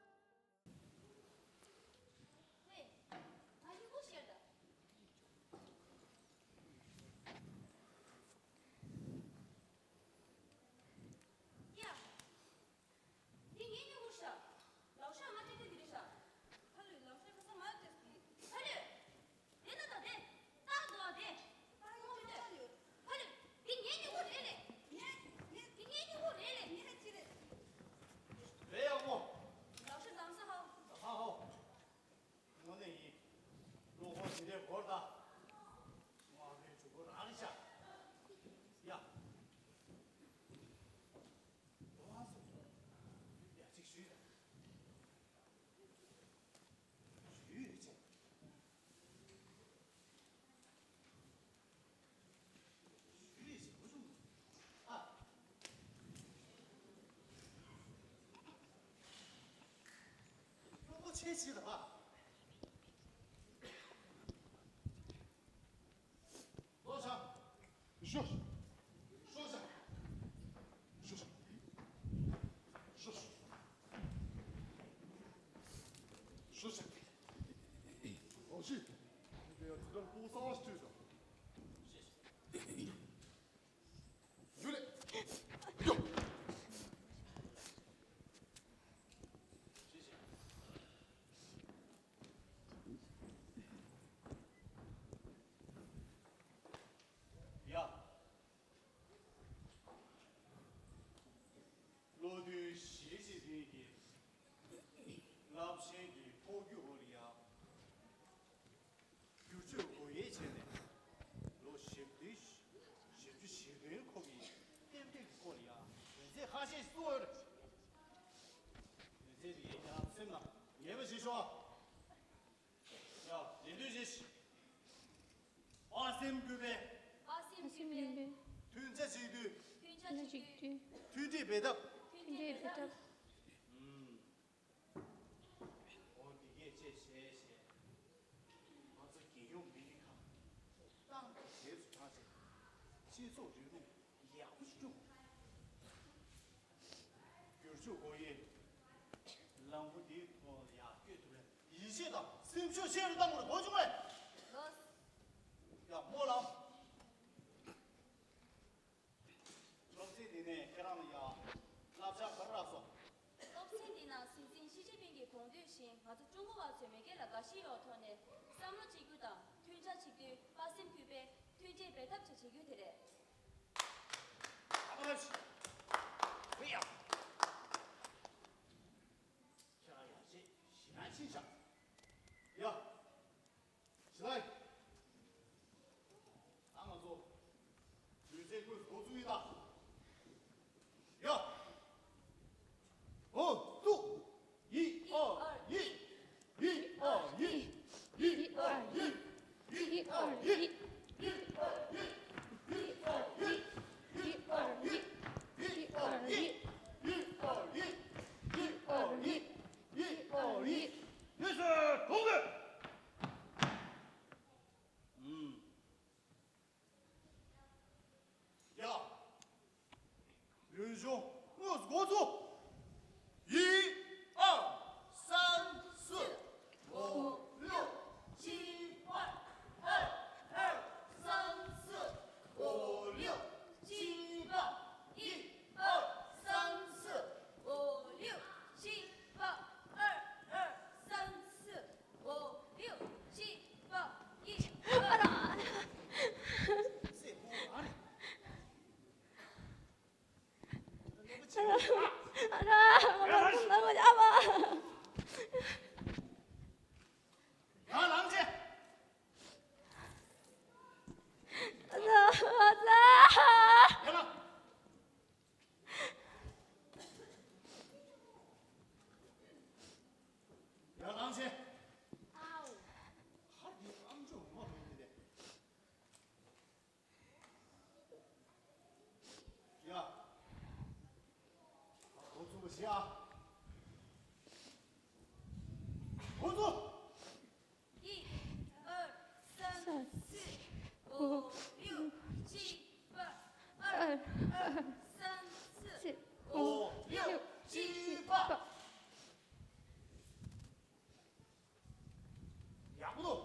མ། ཨེ་ཤི་ད། ལོ་ཆང་། ཤོ། ཤོ་ཆང་། ཤོ་ཆང་། ཤོ་ཆང་། ཤོ་ཆང་། ཨོ་ཤི། དེ་ཡང་དེ་ལྟར་ཕོ་གསར་བ་ཞིག་བཏོད་དང་། ཡུ་ལེ། ཡོ། ཡ། བློ་མཐུན་ཞི་ཅིན་ཕིང་གིས་རླབས་ཆེན་གྱི་ཕོ་རྒྱུད་འོག་ལ་ཡ། བསྒྱུར་བཅོས་སྒོ་དབྱེ་བྱས་ནས་ལོ་ཞེ་བདུན་ཞེ་བཅུ་ཞེ་བདུན་འཁོར་བའི་རྟེན་འབྲེལ་གྱི་སྐོར་ལ་ཡང་དོན་ཚན་ཁ་ཤས་ཤིག་གསུངས་ཡོད་རེད། དོན་ཚན་དེ་ཡིན་ཀྱང་སེམས་ལ་ངེས་པ་ཞིག་ཤོག་ཡ། རེ་འདུན་ཞིག་དཔའ་སེམས་གུས་པས། དཔའ་སེམས་གུས་པས། མཐུན་ཆ་གཅིག་བསྡུས། མཐུན་ཆ་གཅིག་བསྡུས། མཐུན་སྒྲིལ་འབད་ཐབས། མཐུན་སྒྲིལ་འབད་ཐབས། ཨུམ། འོ་འདི་གས་བྱས་བྱས་བྱས། ང་ཚོ་རྒྱལ་ཡོངས་མི་རིགས་ཁམས་ཏང་གི་རྗེས་སུ་འབྲངས་བྱས། སྤྱི་ཚོགས་རིག་གནས་ཡག་པོ་ཞིག་བསྐྲུན་དགོས། བསྒྱུར་བཅོས་སྒོ་དབྱེ་ལམ་བུ་འདིའི་ཐོག་ལ་ཡར་བསྐྱོད་ཐུབ་པའི་ཡིད་ཆེས་དང་སེམས་ཤུགས་ཆེ་རུ་གཏང་དགོས་རེད། གོ་བྱུང་ངས། ལགས། ཡ་སྨོན་ལམ། སློབ་ཚན་འདི་ནས་ཁྱེད་རང་ལ་ཡང་བསླབ་བྱ་ག་རེ་རག་སོང་། སློབ་ཚན་འདི་ནང་སྲིད་འཛིན་ཞི་ཅིན་ཕིང་གི་དགོངས་དོན་བཞིན་ང་ཚོ་ཀྲུང་གོ་བ་ཚོས་མེས་རྒྱལ་ལ་དགའ་ཞེན་ཡོང་ཐོག་ནས་བསམ་བློ་གཅིག་གྱུར་དང་མཐུན་ཆ་གཅིག་བསྡུས། དཔའ་སེམས་གུས་པས་མཐུན་སྒྲིལ་འབད་ཐབས་བྱ་བྱེད་རྒྱུ་དེ་རེད། ཨ་མ་ལགས། ཧུ་ཡ། ཁྱེད་རང་ཡག་ཤོས་ཞེ་དྲག་ཕྱིན་ཤག་ཡ། ཞི་ལའི། ད་ང་ཚོ་དུས་ཚོད་ཁོས་འགོ་བཙུགས་ཡིན་ད། ཡ། འགོ་བཙུགས། ཡི་ཨ་ཡི། ཡི་ཨ་ཡི། ཡི་ཨ་ཡི། ཡི་ཨ་ཡི། ཡི་ཨ་ཡི། ཡི་ཨ་ཡི། ཡི་ཨ་ཡི། ཡི་ཨ་ཡི། ཡི་ཨ་ཡི། ཡི་ཨ་ཡི། ཡི་ཨ་ཡི། ཡེ་ཤེས་གྲོང་ཁྱེར། ཨུམ། ཡ། ལུན་གཞུང་དངོས་སུ་འགོ་ཚུགས། 一二三四五六七八，二二三四五六七八，一二三四五六七八，二二三四五六七八，一二。 ཨ་ར། ང་ལ་ལངས་བྱས། ཨ་ཙ། ཨ་ཙ། ཡ་ལ། ཡ་ལངས་བྱས། ཨའོ། ཧ་དེ་ཨམ་ཅོག་ངོ་རེད་དེ། ཡ། འགོ་ཚུགས་པ་བྱེད་ཨ། འགོ་ཚུགས། 一二三四五六七八，二二三四五六七八。ཡག་པོ་འདུག་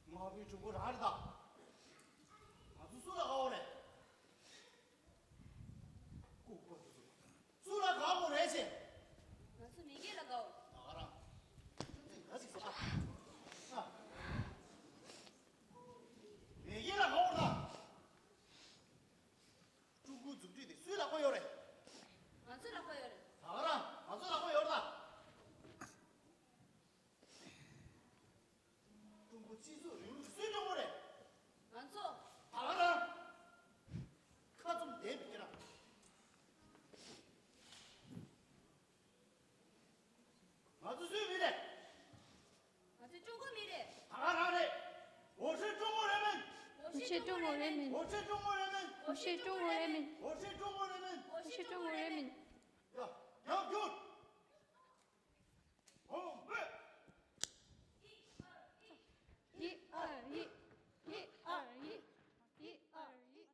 དམར་པོའི་གྲོགས་པོ་རང་རེད་ད། ང་ཚོ་སུ་ལ་དགའ་བོ་རེད། ལྐུགས་པ་འདི་ཚོ་སུ་ལ་དགའ་བོ་རེད་ཅེ། ང་ཚོ་མེས་རྒྱལ་ལ་དགའ་བོ། ད་ག་རང་། ཁྱོད་ཚོས་ག་ཞིག་ཟེར་ཨ། མེས་རྒྱལ་ལ་དགའ་བོ་རེད་ད། ཀྲུང་གོའི་མཛུབ་ཁྲིད་དེ་སུའི་ལག་པ་ཡོད་རེད། ང་ཚོའི་ལག་པ་ཡོད་རེད། ད་ག་རང་ང་ཚོའི་ལག་པ་ཡོད་རེད་ད། ཀྲུང་གོའི་སྤྱི་ཚོགས་རིང་ལུགས་སུའི་ཀྲུང་གོ་རེད། ང་ཚོ། ད་ག་རང་། ཁ་བཙུམ་བསྡད་མི་ཁྱེད་རང་། ང་ཚོ་སུའི་མི་རེད། ང་ཚོ་ཀྲུང་གོ་མི་རེད། ད་ག་རང་རེད། 我是中国人民། 我是中国人民། 我是中国人民། 我是中国人民། 我是中国人民། 我是中国人民། རྒྱབ་རྒྱུགས། ཧོམ་སྤོས། 一二一，一二一，一二一。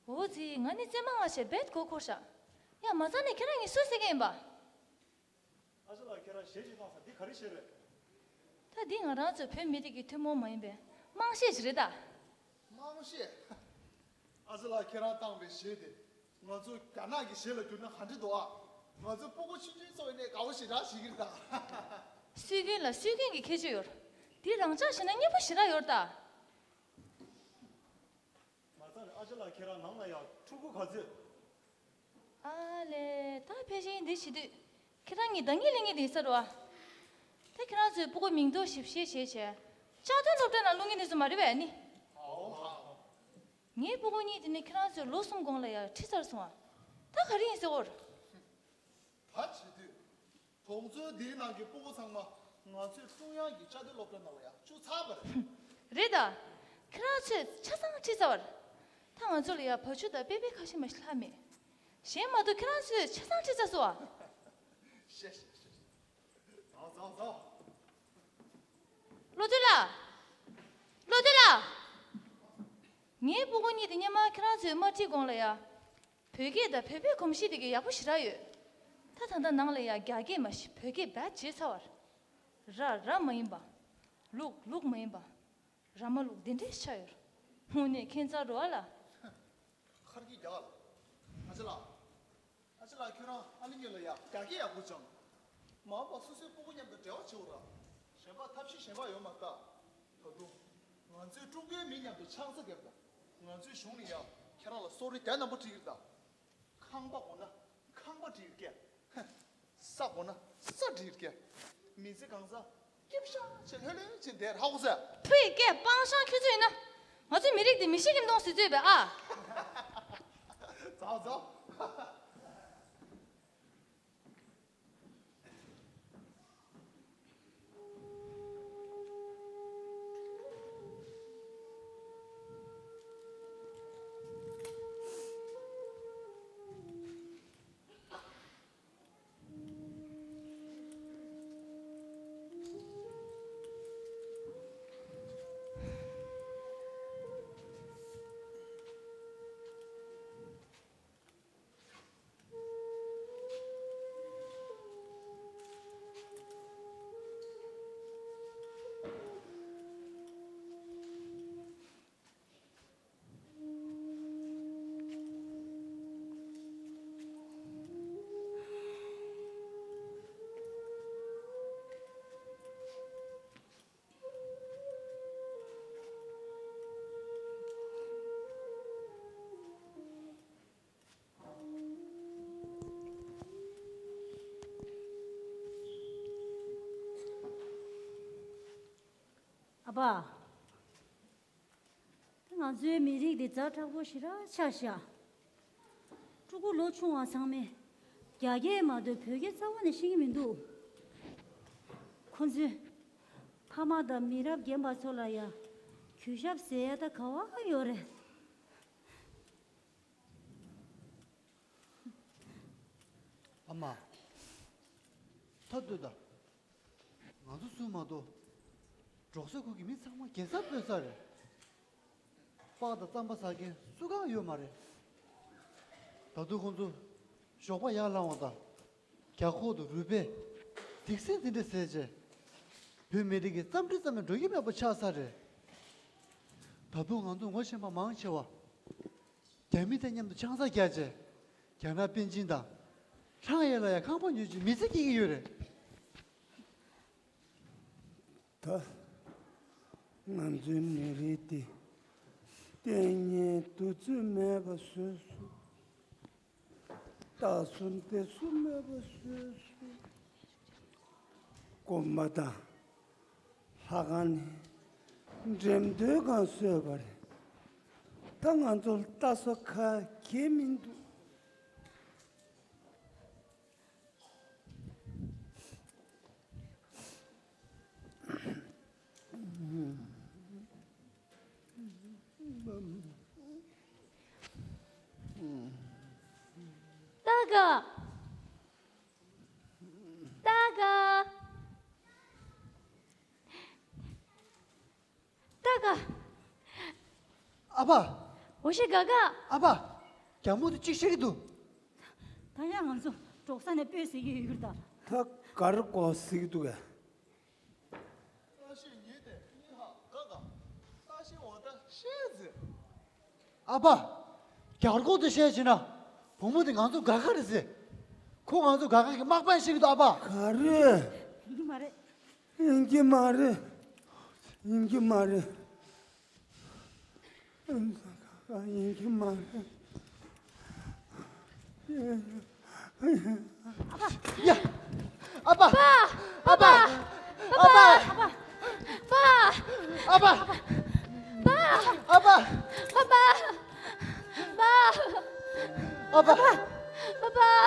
ཨོ་ཙི། ང་ནི་བཙན་མ་ང་ཞེས་རྦད་གོ་འཁོར་ཤག་ཡ་མ་ཚ་ནས་ཁྱེད་རང་གཉིས་སུ་ཟེར་གི་ཡིན་པ། ཨ་ཅེ་ལགས། ཁྱེད་རང་གཞས་ཅིག་བཏང་ས་འདི་ག་རེ་གཞས་རེད། ད་འདི་ང་རང་ཚོའི་བོད་མི་རིགས་ཀྱི་ཐུན་མོང་མ་ཡིན་པའི་དམངས་གཞས་ཤིག་རེད་ད། དམངས་གཞས། ཨ་ཅེ་ལགས། ཁྱེད་རང་བཏང་བའི་གཞས་དེ་ང་ཚོ་རྒྱ་ནག་གི་གཞས་ལ་བསྒྱུར་ན་ག་འདྲ་འདུག་ཨ། ང་ཚོ་སྤུ་གུ་ཆུང་ཆུང་ཚོ་ཡིན་ནའི་དགའ་བོ་ཞེ་དྲག་བྱེད་ཀྱི་རེད་ད། སྲོལ་རྒྱུན་ལ་སྲོལ་རྒྱུན་གྱི་ཁྱད་ཆོས་ཡོད། འདི་རང་ཅག་གཞས་ན་སྙན་པོ་ཞེ་དྲག་ཡོད་ད། མ་རྩ་ནས་ཨ་ཅེ་ལགས། ཁྱེད་རང་ནང་ལ་ཡ་ཕྲུ་གུ་ག་ཚོད། ཨ་ལས། ད་ཕལ་ཆེར་འདི་བྱེད་དུས་ཁྱེད་རང་གཉིས་ཟླ་གཉིས་སླེབས་མཁན་དེ་ཡིན་ས་རེད་བ། ད་ཁྱེད་རང་ཚོའི་སྤུ་གུ་མིང་འདོགས་ཞིབ་བཤེར་བྱས་བྱས། བཅའ་སྡོད་སློབ་གྲྭ་ནང་བླུག་མཁན་དེ་ཚོ་མ་རེད་པས་ནི། ངའི་སྤུ་གུ་གཉིས་དེ་ནི་ཁྱེད་རང་ཚོས་ལོ་གསུམ་གོང་ལ་ཡ་ཁྲིད་ཚར་སོང་བ། ད་ག་རེ་ཡིན་ཟེར་བོར། ད་བྱེད་དུས། གྲོང་ཚོའི་འདིའི་ནང་གི་སྤུ་གུ་ཚང་མ་ང་ཚོའི་ཀྲུང་དབྱང་གི་བཅའ་སྡོད་སློབ་གྲྭ་ནང་ལ་ཡང་བཅུག་ཚར་བ་རེད། རེད་ད། ཁྱེད་རང་ཚོས་ཆ་ཚང་ཁྲིད་ཚར་བ་རེད། ད་ང་ཚོ་ལ་ཡང་བ་ཕྱུགས་དང་པེ་པེ་ཁ་ཤས་མ་ཞིག་ལྷག་མེད། གཞན་མ་གཏོགས་ཁྱེད་རང་ཚོས་ཆ་ཚང་ཁྲིད་ཚར་སོང་བ། ཤེས་ཤེས་ཤེས། ཚང་ཚང་ཚང་། བློ་མཐུན་ལགས། བློ་མཐུན་ལགས། ངའི་སྤུ་གུ་གཉིས་དེ་སྔོན་མ་ཁྱེད་རང་ཚོས་མ་ཁྲིད་གོང་ལ་ཡ། བོད་སྐད་དང་བོད་པའི་གོམས་གཤིས་དེ་ག་ཡག་པོ་ཞེ་དྲག་ཡོད། ད་ད་ལྟ་ནང་ལ་ཡ་རྒྱ་སྐད་མ་ཤེས་བོད་སྐད་རྦད་བརྗེད་ཚར་བ་རེད། ར་ར་མ་ཡིན་པ། ལུག་ལུག་མ་ཡིན་པ། ར་མ་ལུག་འདི་འདྲས་ཆགས་ཡོད། དངོས་གནས་ཁྱད་མཚར་རེད་བ་ལ། ཁར་གྱི་རྒྱག་ལ། ཨ་ཅེ་ལགས། ཨ་ཅེ་ལགས། ཁྱོད་རང་ཨ་ནེ་གཉིས་ལ་ཡ་རྒྱ་སྐད་ཡག་པོ་སྦྱངས། མ་འོངས་པ་སོ་སོའི་སྤུ་གུ་མཉམ་དུ་འབྲེལ་བ་བྱེད་འོ་ར། གཞན་པ་ཐབས་ཤེས་གཞན་པ་ཡོད་མ་རེད་ད། ད་དུང་། ང་ཚོས་ཀྲུང་གོའི་མི་མཉམ་དུ་ཆང་ས་བརྒྱབ་ད། ང་ཚོའི་གཞུང་ནས་ཡ་ཁྱེད་རང་ལ་གསོལ་རས་རྒྱ་ནག་པོ་བྲིས་ཀྱི་རེད་ད། ཁང་པ་དགོས་ན་ཁང་པ་བྲིས་ཀྱི་རེད། ས་དགོས་ན་ས་བྲིས་ཀྱི་རེད། མི་ཚེ་གང་ས་སྐྱིད་ཤག་ཆེ་ལྷོད་ལྷོད་ཆེ་བསྡད་ཧ་གོ་ས། ཕུའི་སྐད་སྤང་ཤང་ཁྱོད་ཚོ་ཡིན་ན། ང་ཚོའི་མི་རིགས་འདི་མི་ཤེས་ཀྱི་མི་གཏོང་སྲིད་ཚོད་པས་ཨ། ཚ་ཚ། ཨ་ཕ། ད་ང་ཚོའི་མི་རིགས་འདི་ཛ་དྲག་པོ་ཞེ་དྲག་ཆགས་ཤག་ཕྲུ་གུ་ལོ་ཆུང་བ་ཚང་མས་རྒྱ་སྐད་མ་གཏོགས་བོད་སྐད་རྩ་བ་ནས་ཤེས་ཀྱི་མི་འདུག་ཁོ་ཚོས་ཕ་མ་དང་མི་རབས་རྒན་པ་ཚོ་ལ་ཡང་གུས་ཞབས་ཟེར་ཡ་ད་ག་བ་ཡོད་རེད། ཨ་མ། ཐབས་བཏོན་དང་། ང་ཚོ་གསུམ་མ་གཏོགས། འབྲོག་ས་ཁུལ་གྱི་མི་ཚང་མ་རྒྱལ་ས་དཔོན་ས་རེད། སྤགས་དང་རྩམ་པ་ཟ་མཁན་སུ་གང་ཡོད་མ་རེད། ད་དུང་ཁོང་ཚོ་ཞོགས་པ་ཡར་ལངས་པ་དང་། རྒྱ་ཁོག་ཏུ་རུས་པས་སྡིག་སྲིན་དེ་འདྲ་ཟས་བྱས། བོད་མི་རིགས་ཀྱི་རྩམ་དྲི་ཙམ་ཡང་འགྲོ་གི་མེད་པ་ཆགས་ཚར་རེད། ད་དུང་ང་ཚོ་ངོ་ཤེས་པ་མང་ཆེ་བ། རྒྱ་མི་དང་མཉམ་དུ་ཆང་ས་བརྒྱབ་བྱས། རྒྱ་ནག་པེ་ཅིན་དང་། ཧྲང་ཧའེ་ལ་ཡང་ཁང་པ་ཉོས་བྱས་མི་ཚེ་སྐྱེལ་གྱི་ཡོད་རེད། ད་ང་ཚོའི་མི་རིགས་འདི་ལྟས་ངན་འདུ་ཚོད་མེད་པ་བཟོས་སོང་། རྟགས་གསུམ་སྡེབ་གསུམ་མེད་པ་བཟོས་སོང་། དགོན་པ་དང་ལྷ་ཁང་ནས་འགྲེམས་སྟོན་ཁང་བཟོས་པ་རེད། ད་ང་ཚོར་ལྟ་ས་ག་གེ་མི་འདུག་ཏཱ་ག་ཏཱ་ག་ཏཱ་ག་ཨ་ཕ། འོ་ཤེ་ག་ག་ཨ་ཕ། རྒྱ་མོ་དེ་གཅིག་བཤད་ཀྱི་འདུག་ད་ཡང་ང་ཚོ་འབྲོག་ས་ནས་སྤོས་ཟེར་གྱི་ཡོད་ད། ད་གར་གོ་ཟེར་གྱི་འདུག་གས། ས་ཤེ་ཉེ་དེ་ཉེ་ཧ་ག་ག་ས་ཤེ་འོ་ད་ཤེ་ཟེར། ཨ་ཕ། རྒྱ་སྒོར་དེ་བཤད་བྱས་ན། བུ་མོ་དེ་ང་ཚོ་དགའ་ཁ་རེད་ཟེར། ཁོ་ང་ཚོ་དགའ་ཁ་གི་དམག་དཔོན་ཞིག་འདུག་ཨ་ཕ། ག་རེ། ཡིན་གྱི་མ་རེད། ཡིན་གྱི་མ་རེད། ཡིན་གྱི་མ་རེད། ཡིན་གྱི་མ་རེད། ཡ། ཨ་ཕ། ཨ་ཕ། ཨ་ཕ། ཨ་ཕ། ཨ་ཕ། ཨ་ཕ། ཨ་ཕ། ཨ་ཕ། ཨ་ཕ། ཨ་ཕ།